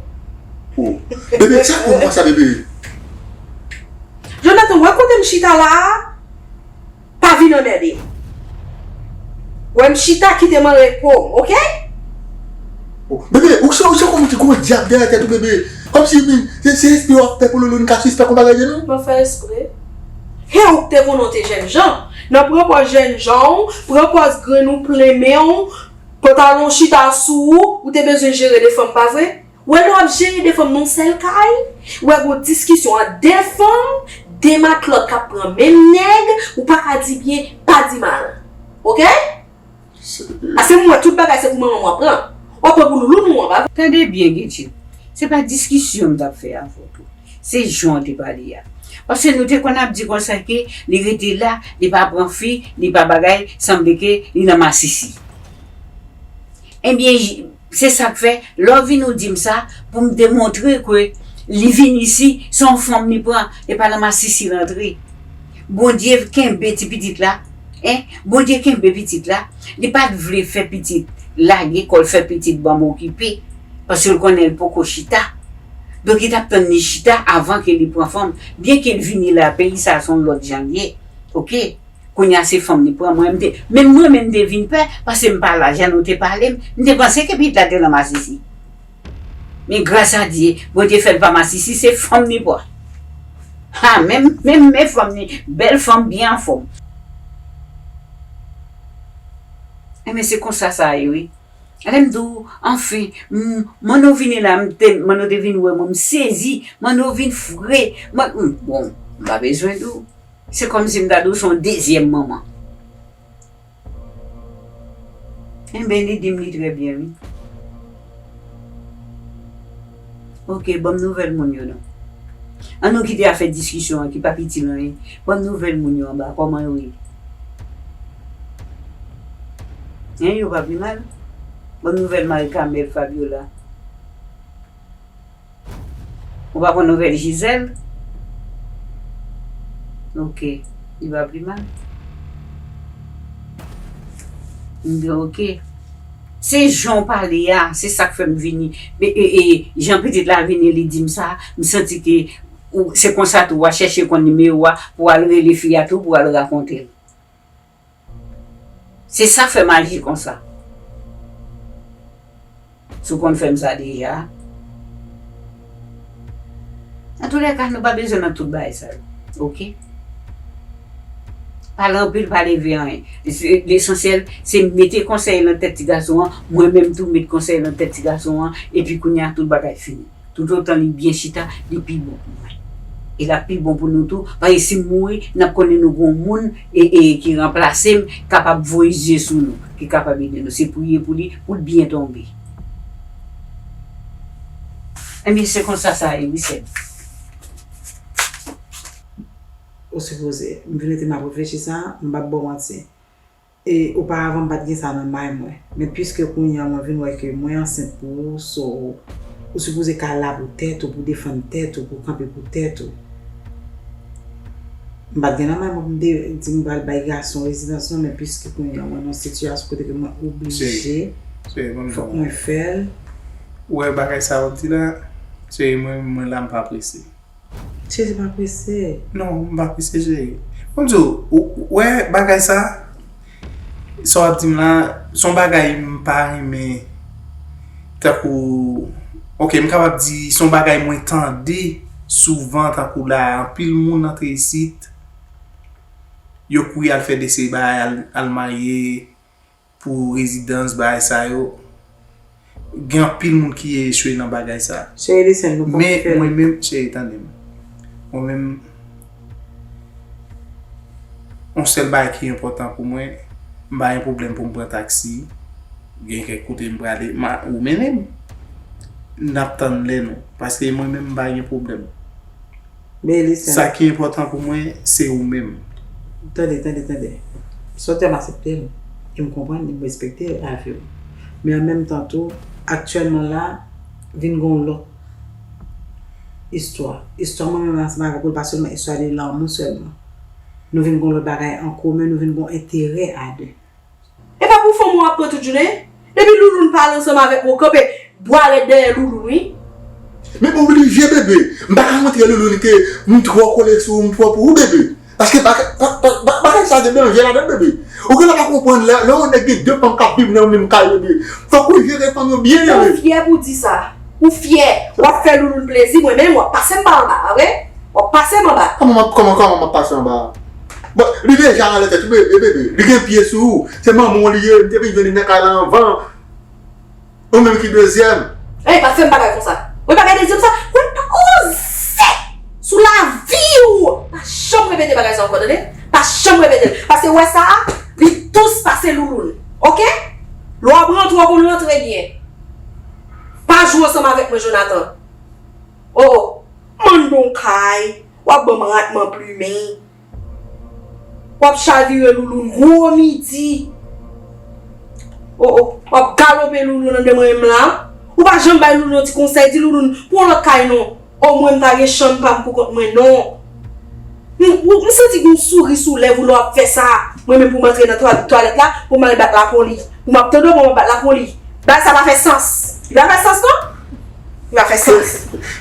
Oh. Bebe, sa pou mwen sa, bebe. Jonathan, wè kote m chita la a? Pa vin anmède m. Wè m chita, kite m an repo m, ok? Oh, bebe, ou se, ou se kòm ti gwo dyab dèyè tèt ou, bebe. Kòmsi, min, se, se espre w ap fè pou Loulou, n ka sispèk yon bagay de nou? M ap fè espre. He, ou te konnen w te jènjan. Nan pran pòz jènjan w, pran pòz grenn ou plen men w, pantalon chita sou ou, ou te bezwen jere de fanm, pa vre? Wè lè w ap jere de fanm nan yon sèl kay, wè gon diskisyon ant de fanm, de matlòt k ap pran menm nèg, ou pa ka di byen, pa di mal. Ok? Ase m wè tout bagay se pou manman w ap pran. W ap pran pou Loulou nou an, pa vre? Tande byen, Gucci. Se pa diskisyon m t ap fè avè w tou. Se jan w te pale a. Paske nou te konn ap di konsa ke li rete la, li pa pran fi, li pa bagay, sanble ke li nan masisi. Ebyen, j-, se sa k fè, lè w vin ou di m sa, pou m demontre ke li vin isi, se yon fanm li pran, e pa nan masisi rantre. Bondye kenbe ti pitit la, en, Bondye kenbe pitit la, li pa t vle fè pitit, lage kò l fè pitit ban m okipe, paske l konnen l poko chita. Donk, li t ap tann li chita avan ke li pran fanm, byen ke l vini la, peyi sa a se yon lòt jan l ye, oke? Kounye a se fanm li pran. Mwen, m te, menm mwen menm, m te vin pè, paske m pa la, jan nou te pale m, m te panse ke pitit la te nan masisi. Men gras a Dye, Bondye fè l pa masisi, se fanm li pran. Ha, menm, menm, men fanm li, bèl fanm, byen anfòm. Enben, se konsa sa ye, wi. Lè m di w, anfen, m, manno vini la, m te, manno te vin wè mwen, m sezi, manno vin fre, man, m, bon, m pa bezwen di w. Se kòmsi m ta di w se yon dezyèm manman. Enben, li di m li trè byen, wi. Oke, ban m nouvèl moun yo non. An nou kite afè diskisyon an ki p ap itil anyen. Ban m nouvèl moun yo anba, kòman yo ye? Hein, yo pa pi mal? Ban m nouvèl Marie Carmelle, Fabiola. Ou pa pran nouvèl Gisèle? Oke, li pa pi mal. M di, "Oke." Se jan w pale a, se sa k fè m vini. E, e, e, jan pitit la vini, li di m sa, m santi ke ou, se konsa tou, w a chèche konn nimewo a pou w al rele fi a tou, pou w al rakonte l. Se sa k fè m aji konsa. Si w konn fè m sa deja. Antoulèka, nou pa bezwen nan tout bagay sa yo. Oke? Pale anpil, pa leve anyen. Se, lesansyèl, se mete konsèy nan tèt ti gason an, mwen menm tou met konsèy nan tèt ti gason an, epi kounye a tout bagay fini. Toutotan li byen chita, li pi bon pou mwen. E l ap pi bon pou nou tou, paske si m mouri, n ap konnen nou gon moun e, e ki ranplase m, kapab voye zye sou nou, ki kapab ede nou. Se priye pou li, pou l byen tonbe. Ebyen, se konsa sa ye, wi, sè m. Ou sipoze, m vin rete m ap reflechi sa, m p ap ba w manti. E oparavan, m pa t gen sa nan may mwen. Men piske kounye a mwen vin wè ke mwen ansent pou ou, so, ou sipoze ka la pou tèt ou, pou defann tèt ou, pou kanpe pou tèt ou. M pa t gen nan may mwen pou m de, di m pral bay gason rezidans non, men piske kounye a mwen nan sitiyasyon kote ke mwen oblije, fòk mwen fè l. Ou wè bagay sa w ap di la, cheri, mwen, mwen la, m pa prese. Cheri, pa prese. Non, m pa prese, cheri. Bon, m di w, ou, ou wè bagay sa, sa w ap di m la, se yon bagay m pa renmen, tankou, oke, m kapab di, se yon bagay mwen tande souvan, tankou la, anpil moun antre isit, yo kouri al fè dese bagay, al, al marye, pou rezidans, bagay sa yo. Gen anpil moun ki echwe nan bagay sa. Cheri, listen, nou pap fè l. Men mwen menm, cheri, tande m. Mwen menm, yon sèl bagay ki enpòtan pou mwen, m pa gen pwoblèm pou m pran taksi, gen kèk kote m prale, ma, ou mennen m. N ap tann lè nou. Paske mwen menm, m pa gen pwoblèm. Sa ki enpòtan pou mwen, se ou menm. Tande, tande, tande. Sa w di a, m aksepte l. E m konprann li, m respekte avi w. Men an menm tan tou, aktyèlman la, vin gen yon lòt istwa. Istwa mwen menm ansanm avèk ou, l pa sèlman istwa de lanmou sèlman. Nou vin gen yon lòt bagay an komen, nou vin gen yon enterè a de. E pa pou fanm ou ap pran tout jounen? Depi Louloun pale ansanm avèk mwen, w kanpe bwa rèd dèyè Louloun, wi. Men oblije, bebe. M pa ka montre Louloun ke m twò kole sou ou, m twò pou ou, bebe. Paske pa, pa, pa, pa, bagay sa gen danje ladan l, bebe. Ou genlè pa konprann lè, lè yon nèg gen de fanm k ap viv nan yon menm kay, bebe. Fòk ou jere fanm yo byen, bebe. Ou fyè pou di sa. Ou fyè. W ap fè Louloun plezi, mwen menm, w ap pase m pa anba, pa vre? W ap pase m anba. Kòman m ap, kòman, kòman m ap pase anba? Bon, li deja anlè tèt ou, bebe, bebe. Li gen pye sou ou. Se manman w li ye, m te vin jwenn li nan kay la anvan. Ou menm ki dezyèm. Ey, pa fè m bagay konsa. Ou pa gen dezyèm sa? Ou pa oze sou lavi w. Pa janm repete bagay sa ankò, tande? Pa janm repete l. Paske ou wè sa a, li dous pase Louloun. Oke? Lè w ap rantre, w konn rantre byen. Pa jwe ansanm avèk mwen, Jonathan. O, o. Mande yon kay, w ap ban m rat m anplimen. W ap chavire Louloun gwo midi. O, o, w ap galope Louloun anndan mwen menm la. Ou pa janm bay Louloun yon ti konsèy, di Louloun, pran lòt kay non. Omwen m ta gen chanm pa m pou kont mwen non. M, m, m santi gon souri sou lèv ou lè w ap fè sa. Mwen menm pou m antre nan twal-, twalèt la, pou m al bat lapoli. Pou m ap tande w, pou m ap bat lapoli. Bagay sa pa fè sans. Li pa fè sans non. Li pa fè sans.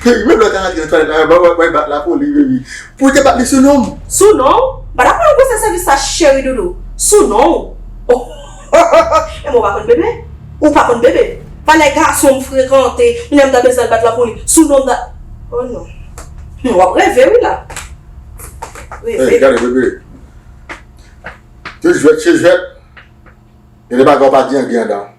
Menm lè w ta rantre nan twalèt la, w ap bat lapoli, baby. Pou w te bat li sou non m. Sou non w? M pa ta konn ou pran sèvis sa, cheri doudou. Sou non w. Oh. E mwen w pa konn bebe? Ou pa konn bebe? Valè gason m frekante, kounye a m ta bezwen al bat lapoli. Sou non m ta. Oh non. Hmm, w ap reve wi la. Reve. Ey, gade bebe. Se jwèt, se jwèt. Gen de bagay w pa di anyen anndan.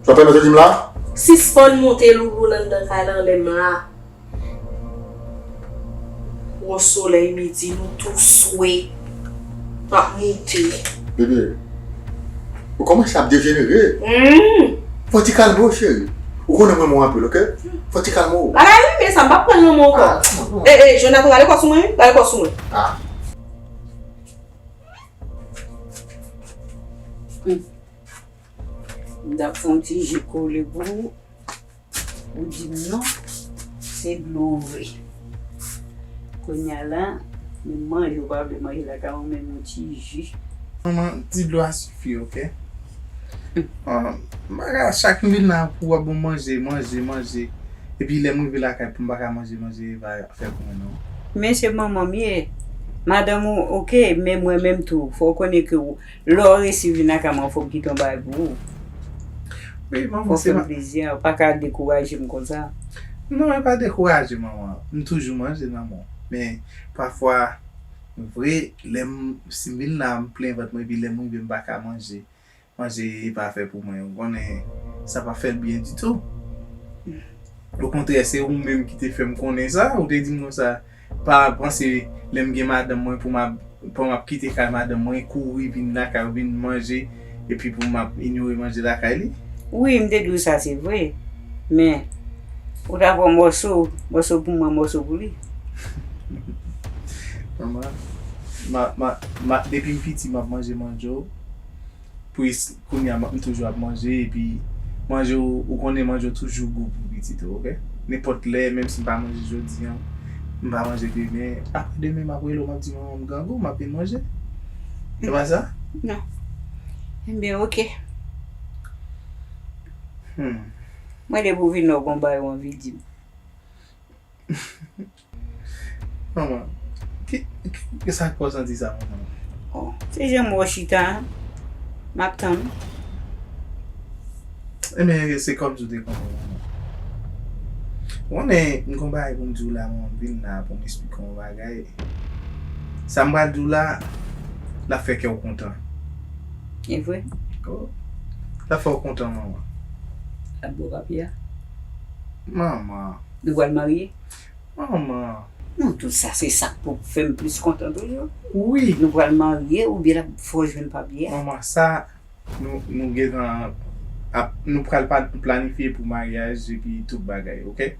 Sa w pèmèt yo di m la? Sispann monte Louloun anndan kay la anlè m la. Gon solèy midi, nou tou swe. N ap moute. Bebe, ou kòmanse ap dejenere. Hmm. Fò w ti kalme w, cheri. Ou konnen mwen renmen w anpil, oke? Fò w ti kalme w. Bagay renmen sa, m p ap pran l nan men w ankò. Ah, non, non. E, e, Jonathan, gade kò sou mwen, wi. Gade kò sou mwen. Ah. Hmm. M t ap fè yon ti ji kole pou ou. Ou di m non, se dlo vre. Kounye a la, menm manje ou pa vle manje lakay ou, menm yon ti ji. Manman, ti dlo a sifi, oke? Ah, m pa ka, chak m vin la pou w ap ban m manje, manje, manje. Epi lè m rive lakay pou m pa ka manje, manje e pa fè pou mwen non. Men se manman m ye. Madanm ou, oke, men mwen menm tou. Fò w konnen ke w, lè w resi vin lakay mwen, fò m kite yon bagay pou ou. Wi, manman, fò w fè m plezi, ou pa ka dekouraje m konsa. Non, e pa dekouraje, manman. M toujou manje nan men w. Men, pafwa, vre, lè m, si m vin la, m plen vant mwen, epi lè m rive, m pa ka manje. Manje e pa fè pou mwen. Ou konnen, sa pa fè l byen ditou. Okontrè, se ou menm ki te fè m konnen sa. Ou te di m konsa, pa panse lè m gen madanm mwen pou m ap, pou m ap kite kay madanm mwen, kouri vin lakay ou vin manje, epi pou m ap inyore manje lakay li. Wi, m te di w sa, se vre. Men, ou ta pran mòso, mòso pou mwen, mòso pou li. Manman, ma, ma, ma, depi m piti, m ap manje manje w. Pou kounye a, m toujou ap manje, epi manje w, ou konnen manje w toujou gou pou pitit ou, oke? Nenpòt lè, menm si m pa manje jodi a, m pa manje demen, apre demen, m ap rele w, m ap di, "Manman, m grangou, m ap vin manje." Se pa sa? Non. Enben, oke. Hmm. Mwen, depi w vin la, w gon bagay ou anvi di m. Manman, ki, ki, ki sa k fè w santi sa, manman? Oh, se jan m wè w chita a, m ap tann ou. Enben, se kòmsi w te konnen, manman. Ou konnen, m gon bagay pou m di w la, manman, m vin la pou m esplike w yon bagay. Sa m pral di w la, l ap fè kè w kontan. E vre? Oh, l ap fè w kontan, manman. L ap bo papye a? Manman. Nou pral marye? Manman. Non, tout sa, se sa k pou fè m plis kontan toujou. Wi. Nou pral marye oubyen l ap fè w jwenn papye a? Manman, sa, nou, nou gentan ap, nou pral pa, planifye pou maryaj epi tout bagay, oke?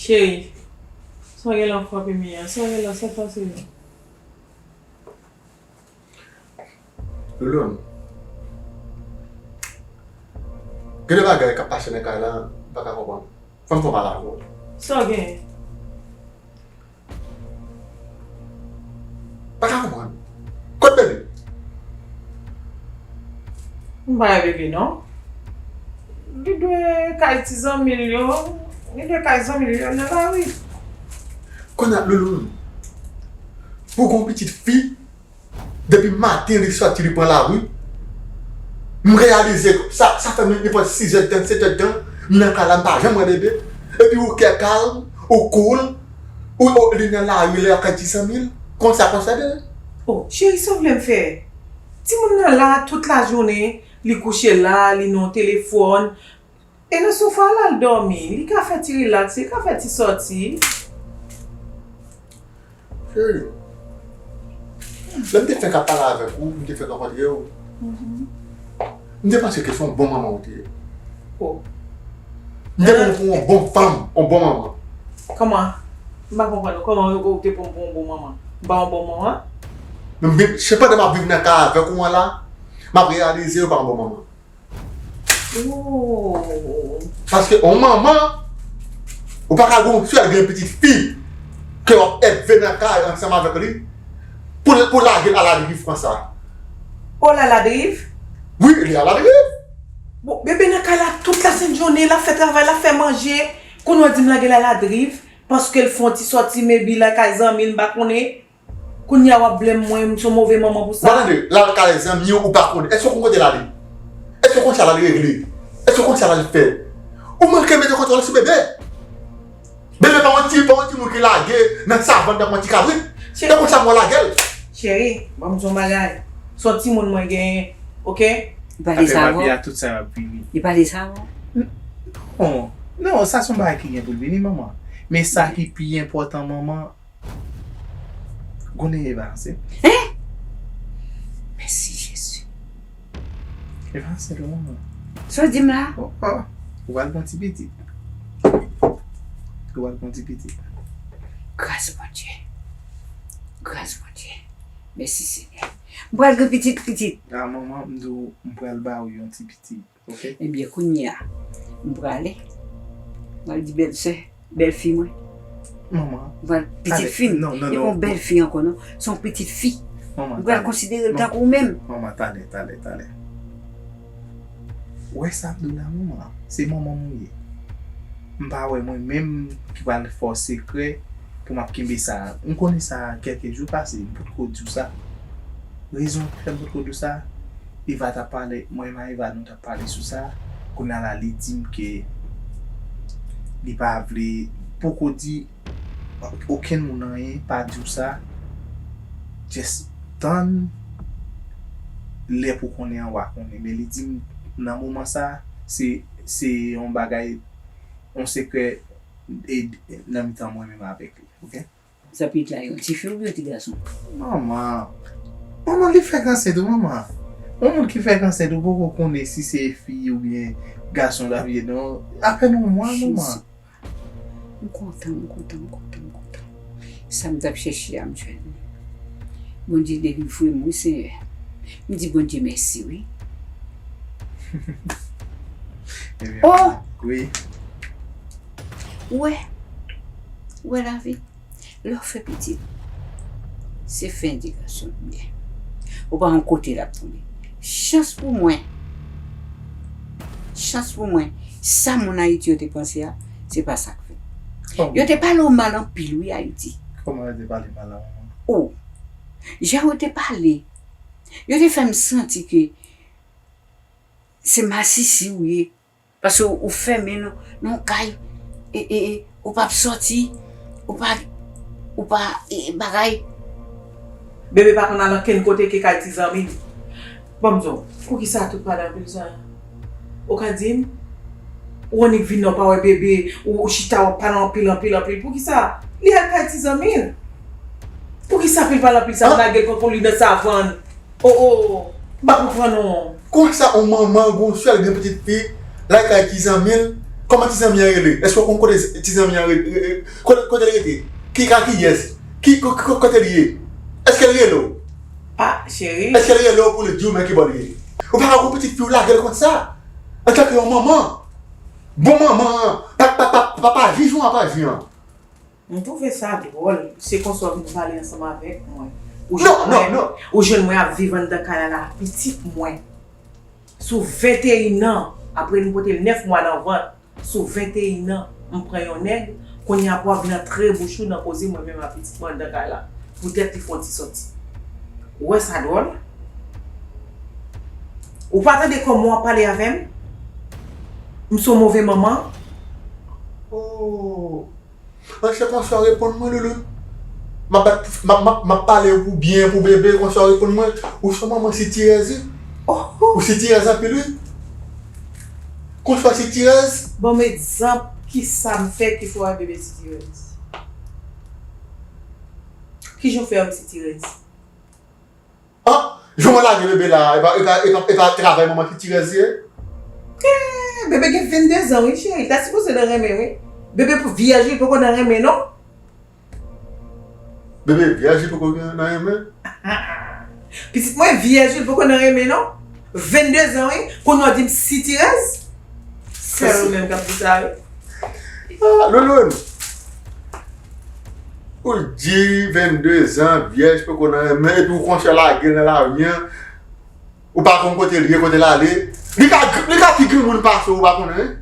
Cheri, sa w gen la frape m ye a? Sa w gen la, sa k pase la? Louloun, gen de bagay k ap pase nan kay la, m pa ka konprann. Fò m fè yon pale avè w. Sa w genyen? Pa ka konprann. Kot bebe? M pa wè bebe non. Li dwe kay ti zanmi l yo. Li dwe kay zanmi l yo nan lari. Kounye a, Louloun, pou gon pitit fi, depi maten li sòti, li pran lari. M reyalize sa, sa fè m nenpòt sis è tan, sèt è tan, m nan kay la, m pa janm wè bebe. Epi ou kè kalm, ou cool, ou, ou li nan lari, li al kay ti zanmi l. Konsa, konsa de. Oh, cheri, sa w vle m fè? Timoun nan la tout lajounen, li kouche la, li nan telefòn. E nan sofa la l dòmi, li ka fè ti rilaks, li ka fè ti sòti. Cheri, lè m te fenk ap pale avèk ou, m te fenk rankontre w, m te panse ke se yon bon manman ou te ye. Oh. M te pran w pou yon bon fanm, yon bon manman. Kòman? M pa konprann ou. Kòman ou te pran m pou yon bon manman? M pa yon bon manman? Men, men, se pandan m ap viv nan kay avèk ou an la, m ap reyalize ou pa yon bon manman. Oh. Paske yon manman, ou pa ka gen yon sèl gen pitit fi ke w ap elve nan kay ansanm avèk li pou, pou lage l aladriv konsa. Oh, l aladriv? Wi, li aladriv. Bon, bebe nan kay la tout lasent jounen, l ap fè travay, l ap fè manje. Kounye a w di m lage l aladriv paske l fè yon ti sòti, maybe l al kay zanmi l, m pa konnen. Kounye a w ap blame mwen, m se yon move manman pou sa. Bon, tande, l al kay zanmi w, ou pa konnen. Èske w konn kote l ale? Èske w konn sa l al regle? Èske w konn sa l al fè? Ou manke mete kontwòl sou bebe. Bebe pa yon ti, pa yon timoun ki lage nan savann tankou yon ti kabrit. Se konsa mwen lage l. Cheri, ban m di w yon bagay. Se yon timoun mwen genyen, oke? Li pale sa avè w? Afè papye a, tout sa ap vini. Li pale sa avè w? Non, non, sa se yon bagay ki gen pou l vini, manman. Men sa ki pi enpòtan, manman, Konnen Eva ansent. Hein? Mèsi Jezi. Eva ansent wi manman. Sa w di m la? Oh, oh. Ou pral gen yon ti pitit. Ou pral gen yon ti pitit. Gras Bondye. Gras Bondye. Mèsi Senyè. M pral gen pitit, pitit. Ah, manman, m di w, m pral ba ou yon ti pitit. Ebyen, kounye a, m prale. M pral di bèlsè, bèlfi mwen. Manman. M pral, pitit fi m. Non, non, e pa yon bèlfi ankò, non. Se yon pitit fi. Manman, m pral konsidere l tankou w menm. Manman, talè, talè, talè. Ou wè sa m di w la, manman? Se manman m ou ye. M pa wè mwen menm ki pral fè w sekrè pou m ap kenbe sa. M konnen sa kèlke jou pase, m potko di w sa. Rezon ki fè m potko di w sa, Eva t ap pale, mwen menm ak Eva nou t ap pale sou sa. Kounye a la, li di m ke li pa vle, poko di okenn moun anyen, pa di w sa. Just tann lè pou konnen an, w a konnen. Men li di m nan moman sa, se, se yon bagay, yon sekrè, e, nan mitan mwen menm avèk li, oke? Sa pitit la, yon tifi oubyen yon ti gason? Manman. Manman, li fèk ansent wi, manman. Yon moun ki fèk ansent ou poko konnen si se fi oubyen gason l ap ye, non. Apèn yon mwa, manman. Jezi. M kontan, m kontan, m kontan, m kontan. Sa m t ap chèche a, m jwenn li. Bondye delivre m, wi, Senyè. M di Bondye mèsi, wi. Ebyen, oh! Wi. Ou wè, ou wè lavi, lè w fè pitit, se fè edikasyon l byen. Ou pa yon kote l ap tonbe. Chans pou mwen, chans pou mwen, sa moun Ayiti yo te panse a, se pa sa k fèt. Kòman? Yo te pale w mal anpil, wi, Ayiti. Kòman yo te pale mal la, manman? O, jan yo te pale, yo te fè m santi ke se masisi w ye. Paske ou fèmen nan, nan yon kay, e, e, e, ou p ap sòti, ou pa, ou pa, e, e, bagay. Bebe pa konn al ankenn kote ke kay ti zanmi l. Ban m di w, poukisa tout pale anpil sa? Ou ka di m? Ou annik vin nan, ou pa wè bebe, ou, ou chita, w ap pale anpil, anpil, anpil. Poukisa? Li al kay ti zanmi l. Poukisa anpil pale anpil sa? Ou lage l tankou li nan savann. O, o, m pa konprann non. Konsa yon manman gon sèl gen pitit fi, l al kay ti zanmi l, kòman ti zanmi an rele? Èske w konn kote ti zanmi an rele? Kote, kote l rete? Ki ka kiyès? Ki, ko-, ko-, kote l ye? Èske l rele w? Ah, cheri. Èske l rele w pou l di w men ki bò l ye? Ou pa ka gon pitit fi w lage l konsa. Antanke yon manman. Bon manman an, pa, pa, pa, pa, pa jij ou an pa jij an. M twouve sa dwòl, se konsa w vin pale ansanm avèk mwen. Ou jwenn mwen, ou jwenn mwen ap viv anndan kay la la ak pitit mwen. Sou venteyen an, apre m pote l nèf mwa nan vant, sou venteyen an, m pran yon nèg, kounye a pou w ap vin antre bouch ou nan koze mwen menm ak pitit mwen anndan kay la. Poutèt li fè yon ti sòti. Ou wè sa dwòl? Ou pa tande kòman w ap pale avè m? M se yon move manman? Oh. Monchè, konsè w reponn mwen, Louloun. M ap bat, m ap, m ap, m ap pale pou byen, pou bebe, konsè w reponn mwen. Ou se manman sitirèz, wi. Ou sitirèz anpil, wi. Konsè w sitirèz. Ban m egzanp, kisa m fè ki fè w ap bebe sitirèz? Kijan w fè wè m sitirèz? An, jan w lage bebe la, e pa, e pa, e pa, e pa travay manman sitirèz ye? Eh, bebe gen vennde zan, wi, cheri. Li ta sipoze nan renmen, wi. Bebe pou vyèj, li poko nan renmen, non. Bebe vyèj, li poko gen nan renmen? Pitit mwen vyèj, li poko nan renmen, non. Vennde zan, wi. Kounye a w di m sitirèz? Sèl ou menm k ap di sa, wi. Ah, Louloun. Ou di vennde zan, vyèj, poko nan renmen, epi w konsa lage l nan lari an. Ou pa konn kote l ye, kote l ale. Li ka, li ka pi granmoun pase w, ou pa konnen?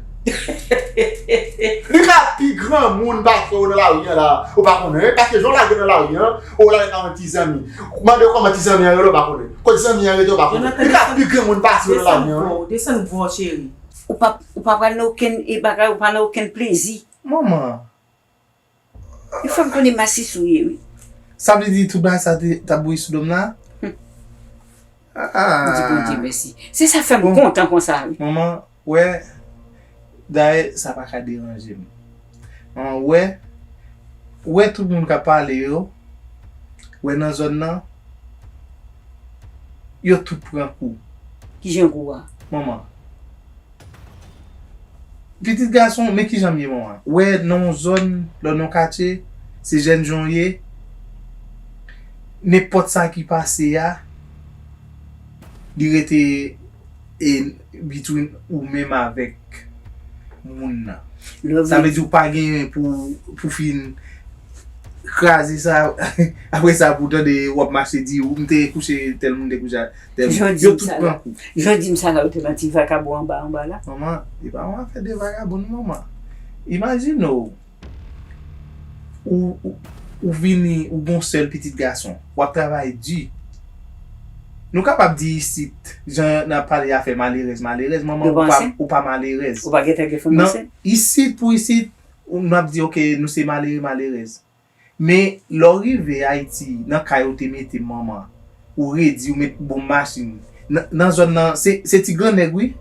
Li ka pi granmoun pase w nan lari an la, ou pa konnen? Paske jan w lage l nan lari an, ou lage l ak yon ti zanmi. Mande w kòman ti zanmi an rele, ou pa konnen? Kot zanmi an rete, ou pa konnen? Li ka pi granmoun pase w nan lari an. Desann vwa w, cheri. Ou pa, ou pa pral nan okenn, e, bagay, ou pa nan okenn plezi. Manman. Li fè m konnen masis ou ye, wi. Sa vle di tout bagay sa te, t ap bouyi sou do m la? Hum. Ah. M di Bondye mèsi. Se sa fè m kontan konsa, wi. Manman, wè, dayè, sa pa ka deranje m. Manman, wè, wè tout moun k ap pale yo, wè nan zòn nan, yo tout pran kou. Kijan kou a? Manman. Pitit gason, men kijan m ye, manman. Wè, nan yon zòn, lè w nan yon katye, se jènjan w ye, nenpòt sa ki pase a, li rete e between ou menm avèk moun nan. Sa vle di ou pa genyen pou, pou fin kraze sa, apre sa pou tande w ap mache di ou m te kouche tèl moun, te kouche a tèl moun. Yo tout pran kou. Jan w di m sa la, yo te nan ti vakabon anba, anba la. Manman, e pa yon afè de vagabon non, manman. Imajine w, ou, ou, ou vini, ou gon sèl pitit gason, w ap travay di. Nou kapab di isit, jan n ap pale afè malerèz, malerèz, manman, ou pa, ou pa malerèz. Ou pa gentan gen fanm ansent. Isit pou isit, nou ap di, oke, nou se malere, malerèz. Men, lè w rive Ayiti, nan kay ou te mete manman, ou redi, ou met bon machin. Nan, nan zòn nan, se, se ti grannèg, wi.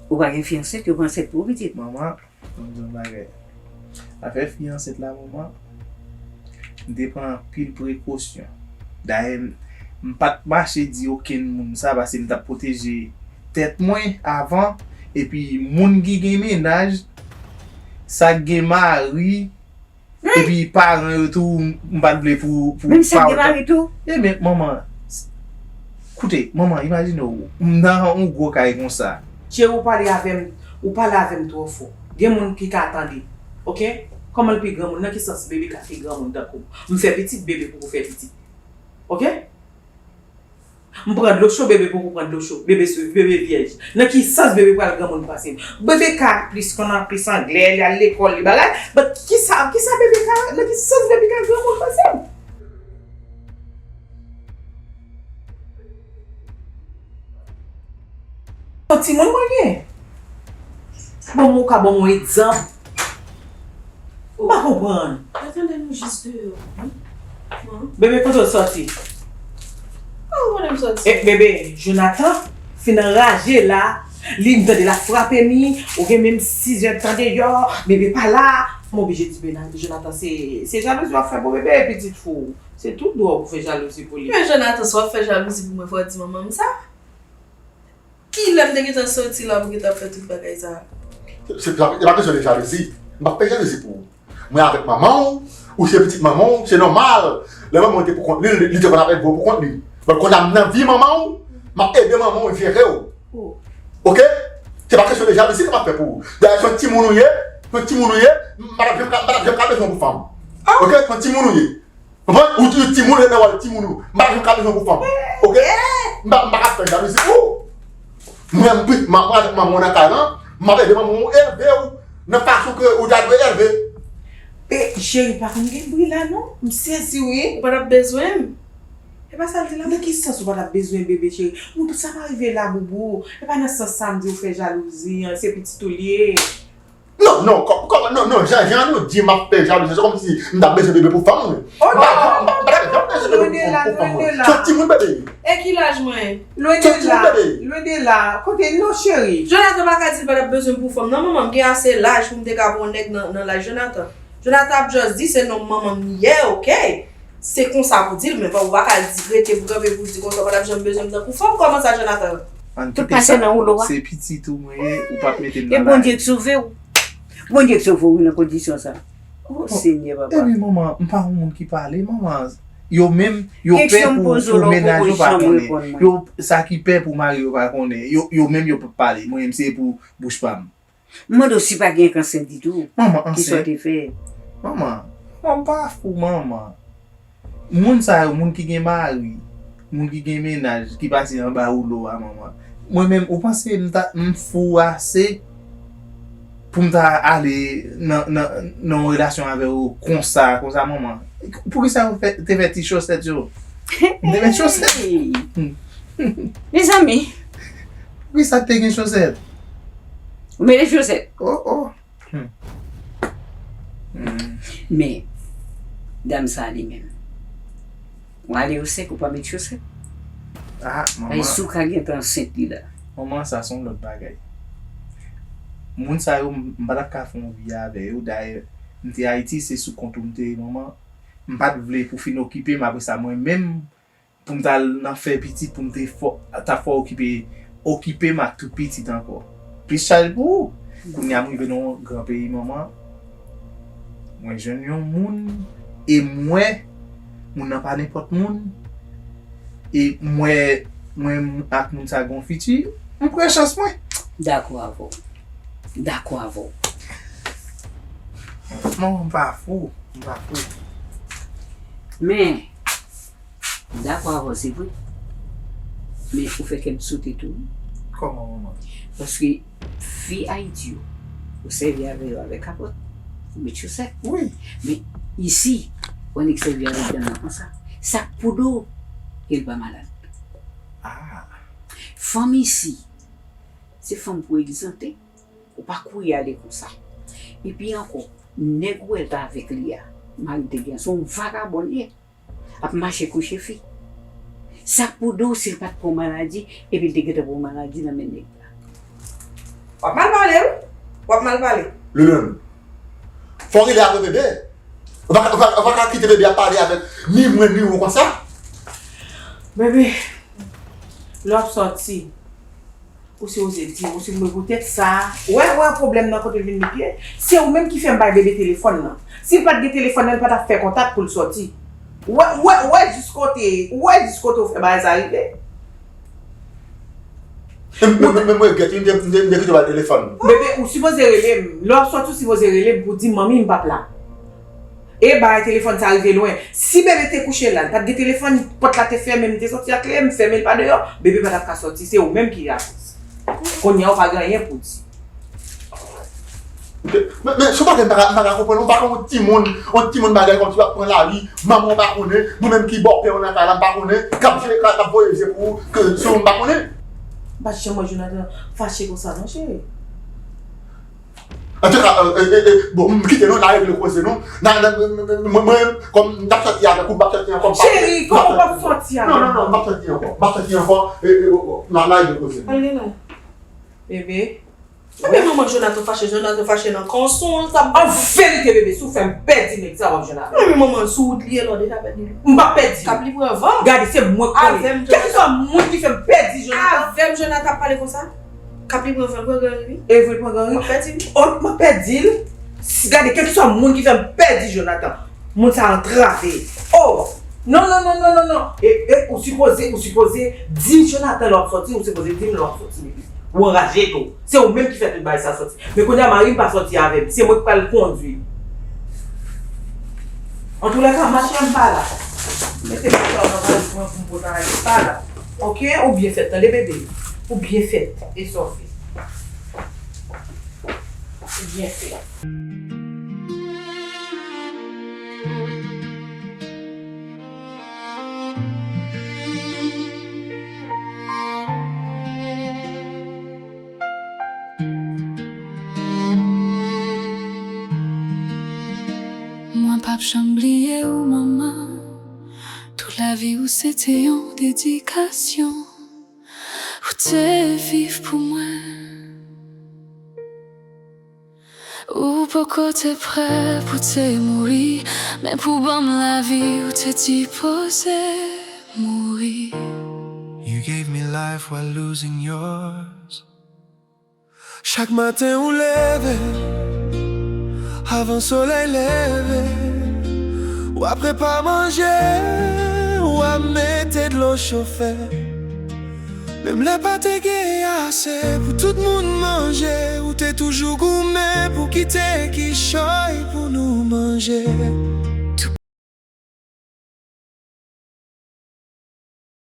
Ou pa gen fi ansent, yo pran ansent pou ou, pitit. Manman, Ban m di w yon bagay. Afè fi ansent la, manman, m te pran anpil prekosyon. Dayè, m, m pa t mache di okenn moun sa, paske m t ap pwoteje tèt mwen avan, epi moun ki gen mennaj, sa k gen mari, epi paran yo tou, m pa t vle pou, pou... Menm sa k gen mari tou? Ebyen, manman, s-, koute, manman, imajine w, m nan yon gwo kay konsa. Cheri, ou pale avè m, ou pale avè m twò fò. Gen moun ki ka tande. Oke? Kòman l pi granmoun? Nan ki sans bebe ka pi granmoun tankou m? M fè pitit, bebe poko fè pitit. Oke? M pran dlo cho, bebe poko pran dlo cho. Bebe swiv, bebe vyèj. Nan ki sans bebe pral granmoun pase m? Bebe ka plis konn an plis anglè, li al lekòl, li bagay. But kisa, kisa bebe ka, nan ki sans bebe ka granmoun pase m? Yon timoun mwen gen. Bon, ou ka ban m yon egzanp? M pa konprann. Yo tande nou jis deyò, wi. Bebe, kote w sòti? Kote m sòti? E, bebe, Jonathan fin anraje la. Li, m tande l ap frape mi. Ou gen menm sizè tan deyò. Bebe pa la. M oblije di Bena-, Jonathan, se, se jalouzi w ap fè pou bebe, pitit fou. Se tout dwa w pou fè jalouzi pou li. Men Jonathan, si w ap fè jalouzi pou mwen, fò w di manman m sa. Kilè m te gentan soti la pou gentan fè tout bagay sa a? Se, se, se pa kesyon de jalouzi. M p ap fè jalouzi pou ou. Mwen avèk manman w, ou se pitit manman w, se nòmal. Lè manman w te pou kont li, li, li te konn ap ede w pou kont li. Bon, kounye a m nan vi manman w, m ap ede manman w jere w. Oh. Oke? Se pa kesyon de jalouzi ke m ap fè pou ou. Dayè, se yon timoun ou ye, se yon timoun ou ye, m pa t ap janm ka, m pa t ap janm ka bezwen w pou fanm. Ah. Oke? Se yon timoun ou ye. Konprann? Ou, ou timoun, ou nan wòl timoun ou. M pa janm ka bezwen pou fanm. Oke? M pa, m pa ka fè jalouzi pou ou. Mwen, m, m, mwen avèk manman w nan kay lan, m ap ede manman w elve w nan fason ke ou ta dwe elve. E, cheri, pa konn gen bri la, non? M sezi, wi. Ou pa t ap bezwen m. E pa sa l di la. Nan ki sans ou pa t ap bezwen bebe, cheri? Nou, sa pa rive la, boubou. E pa nan sans sa m di ou fè jalouzi an, se pitit ou l ye. Non, non, kò-, kò-, non, non, jan, jan nou di m ap fè jalouzi, se kòmsi m t ap bezwen bebe pou fanm mwen. Oh non! M pa, m pa, m pa t ap janm bezwen bebe pou, pou, pou fanm mwen. Se yon timoun bebe. E ki laj mwen? Lwen de la, lwen de la. Kote, non, cheri. Jonathan pa ka di l pa t ap bezwen m pou fanm. Non, manman, m gen ase laj pou m te ka pran yon nèg nan, nan laj Jonathan. Jonathan ap just di se nonm manman m li ye, oke? Se konsa pou di l, men pa, ou pa ka di, rete pou kanpe pou di konsa, ou pa t ap janm bezwen m tankou fanm. Kòman sa, Jonathan? Tout pase nan woulo a. Se pitit ou mwen ye, ou p ap mete m nan lari. E Bondye k sove w. Bondye k sove w, wi, nan kondisyon sa. O Senyè, papa. Epi, manman, m pa yon moun ki pale, manman. Yo menm, yo pè pou, pou mennaj yo pa konnen. Yo, sa ki pè pou mari yo pa konnen. Yo, yo menm, yo p ap pale. Mwen menm, se pou bouch pa m. M mande w si pa gen kansè ditou. Manman ansent. Kisa w te fè? Manman, manman, m pa fou, manman. Moun sa yo, moun ki gen mari, moun ki gen mennaj, ki pase anba woulo a, manman. Mwen menm, ou panse m ta, m fou ase pou m ta ale nan, nan, nan yon relasyon avè w konsa, konsa, manman? Poukisa w fè, te fè ti chosèt yo? M te fè chosèt. Hey! Mezanmi. Poukisa te gen chosèt? Ou mete chosèt? Oh, oh. Hmm. Hmm. Men, dam sa li menm. Ou ale yo sèk, ou pa met chosèt. Ah, manman. Ay, si w ka gentan ansent li la. Manman, sa se yon lòt bagay. Moun sa yo, m, m pa t ap ka fè yon vi avè yo. Dayè, m te Ayiti, se sou kont ou m te ye, manman. M pa t vle pou fin okipe m, apre sa, mwen menm, pou m t al nan fè pitit, pou m te fò, ta fò okipe, okipe m ak tout pitit ankò. Plis chaj pou ou. Kounye a m rive nan yon gran peyi, manman. Mwen jwenn yon moun, e m wè moun nan pa nenpòt moun. E m wè mwen ak moun sa gen yon fiti. M pran chans mwen. Dakò avè w. Dakò avè w. Manman, m pa fou. M pa fou. Men, m dakò avè w, se vre. Men ou fè kè m sote tou. Kòman, manman? Paske fi Ayiti yo, ou sèvi avè yo avèk kapòt, ou met chosèt. Wi. Men isi, ou annik sèvi avèk dam nan konsa. Sa k pou do, e l pa malad. Ah. Fanm isi, se fanm pou egzante. Ou pa kouri ale konsa. Epi ankò, nèg ou wè l t avèk li a, mari l te gen, se yon vagabon li ye. Ap mache kouche fi. Sa k pou di w si l pa t pran maladi, epi l te gentan pran maladi nan men nèg la. W ap mal pale, wi. W ap mal pale. Lilèn, fò w rele avè bebe. Ou pa, ou pa, ou pa ka kite bebe ap pale avèk ni mwen ni ou konsa. Bebe, lè w ap sòti, ou sipoze di m, ou sipoze poutèt sa, wè, wè pwoblèm nan kote l vin met pye. Se ou menm ki fè m bay bebe telefòn nan. Si l pa t gen telefòn nan, li pa t ap fè kontak pou l sòti. Wè, wè, wè jis kote, wè jis kote ou fè bagay sa rive. Men, men, men, men mwen regrèt, m te, m te, m te kite w bay telefòn. Bebe, ou sipoze rele m. Lè w ap sòti, ou sipoze rele m pou di m, manmi, m p ap la. E bagay telefòn sa rive lwen. Si bebe te kouche la, li pa t gen telefòn, pòt la te fèmen, m te sòti ak kle, m fèmen l pa deyò, bebe pa t ap ka sòti, se ou menm ki akoz. Kounye a ou pa gen anyen pou di. Men, men, se yon bagay m pa ka, m pa ka konprann, ou pa konn yon timoun, yon timoun bagay kòmsi w ap pran lari, manman w pa konnen, mwen menm ki bòpè w nan kay la, m pa konnen, k ap jere, k ap voye je pou ou, ke se ou m pa konnen. M pa t janm wè Jonathan fache konsa non, cheri. Antouka, e, e, e, e, bon, m kite nou, n a regle koze nou. N a, n a, mwen, mwen, kòm m t ap sòti avèk ou, m p ap sòti ankò, m p ap, cheri, kòman w p ap sòti avèk mwen? Non, non, non, m p ap sòti ankò. M p ap sòti ankò, e, e, o, o, n a, n a regle koze nou. Bebe. Bebe, manman Jonathan fache, Jonathan fache nan konson, sa. An verite, bebe, si w fè m pèdi nèg sa, w ap Jonathan. Bebe, manman, sou wout li ye, lè w deja pèdi li. M p ap pèdi l. Kab li pran van. Gade, se mwen k konnen. Avè m, Jonathan. Kèlkeswa moun ki fè m pèdi Jonathan. Avè m, Jonathan ap pale konsa. Kab li pran van, l pran gran ri. E vre, l pran gran ri. M ap pèdi l. Oh, m ap pèdi l. Si, gade, kèlkeswa moun ki fè m pèdi Jonathan, moun sa antrave. Oh! Non, non, non, non, non, non. E, e, ou sipoze, ou sipoze di m Jonathan lè w ap sòti, ou sipoze di m lè w ap sòti, bebe. Ou anraje tou. Se ou menm ki fè tout bagay sa sòti. Men kounye a, mari m pa sòti avè m. Se mwen ki pral kondwi. Antoulèka, mache a m pa la. Mete bagay sa w nan valiz mwen pou m pote anraje pa la. Oke? Ou byen fèt, tande, bebe? Ou byen fèt. E sa w fè. Ou byen fè. Mwen p ap janm bliye w, manman. Tout lavi w se te yon dedikasyon. Ou te viv pou mwen. Ou poko te prè pou te mouri, men pou ban m lavi, ou te dipoze mouri. You gave me life while losing yours. Chak maten ou leve, avan solèy leve, w ap prepare manje, w ap mete dlo chofe. Menm lè pa te gen ase pou tout moun manje, ou te toujou goumen pou kite kichòy pou nou manje.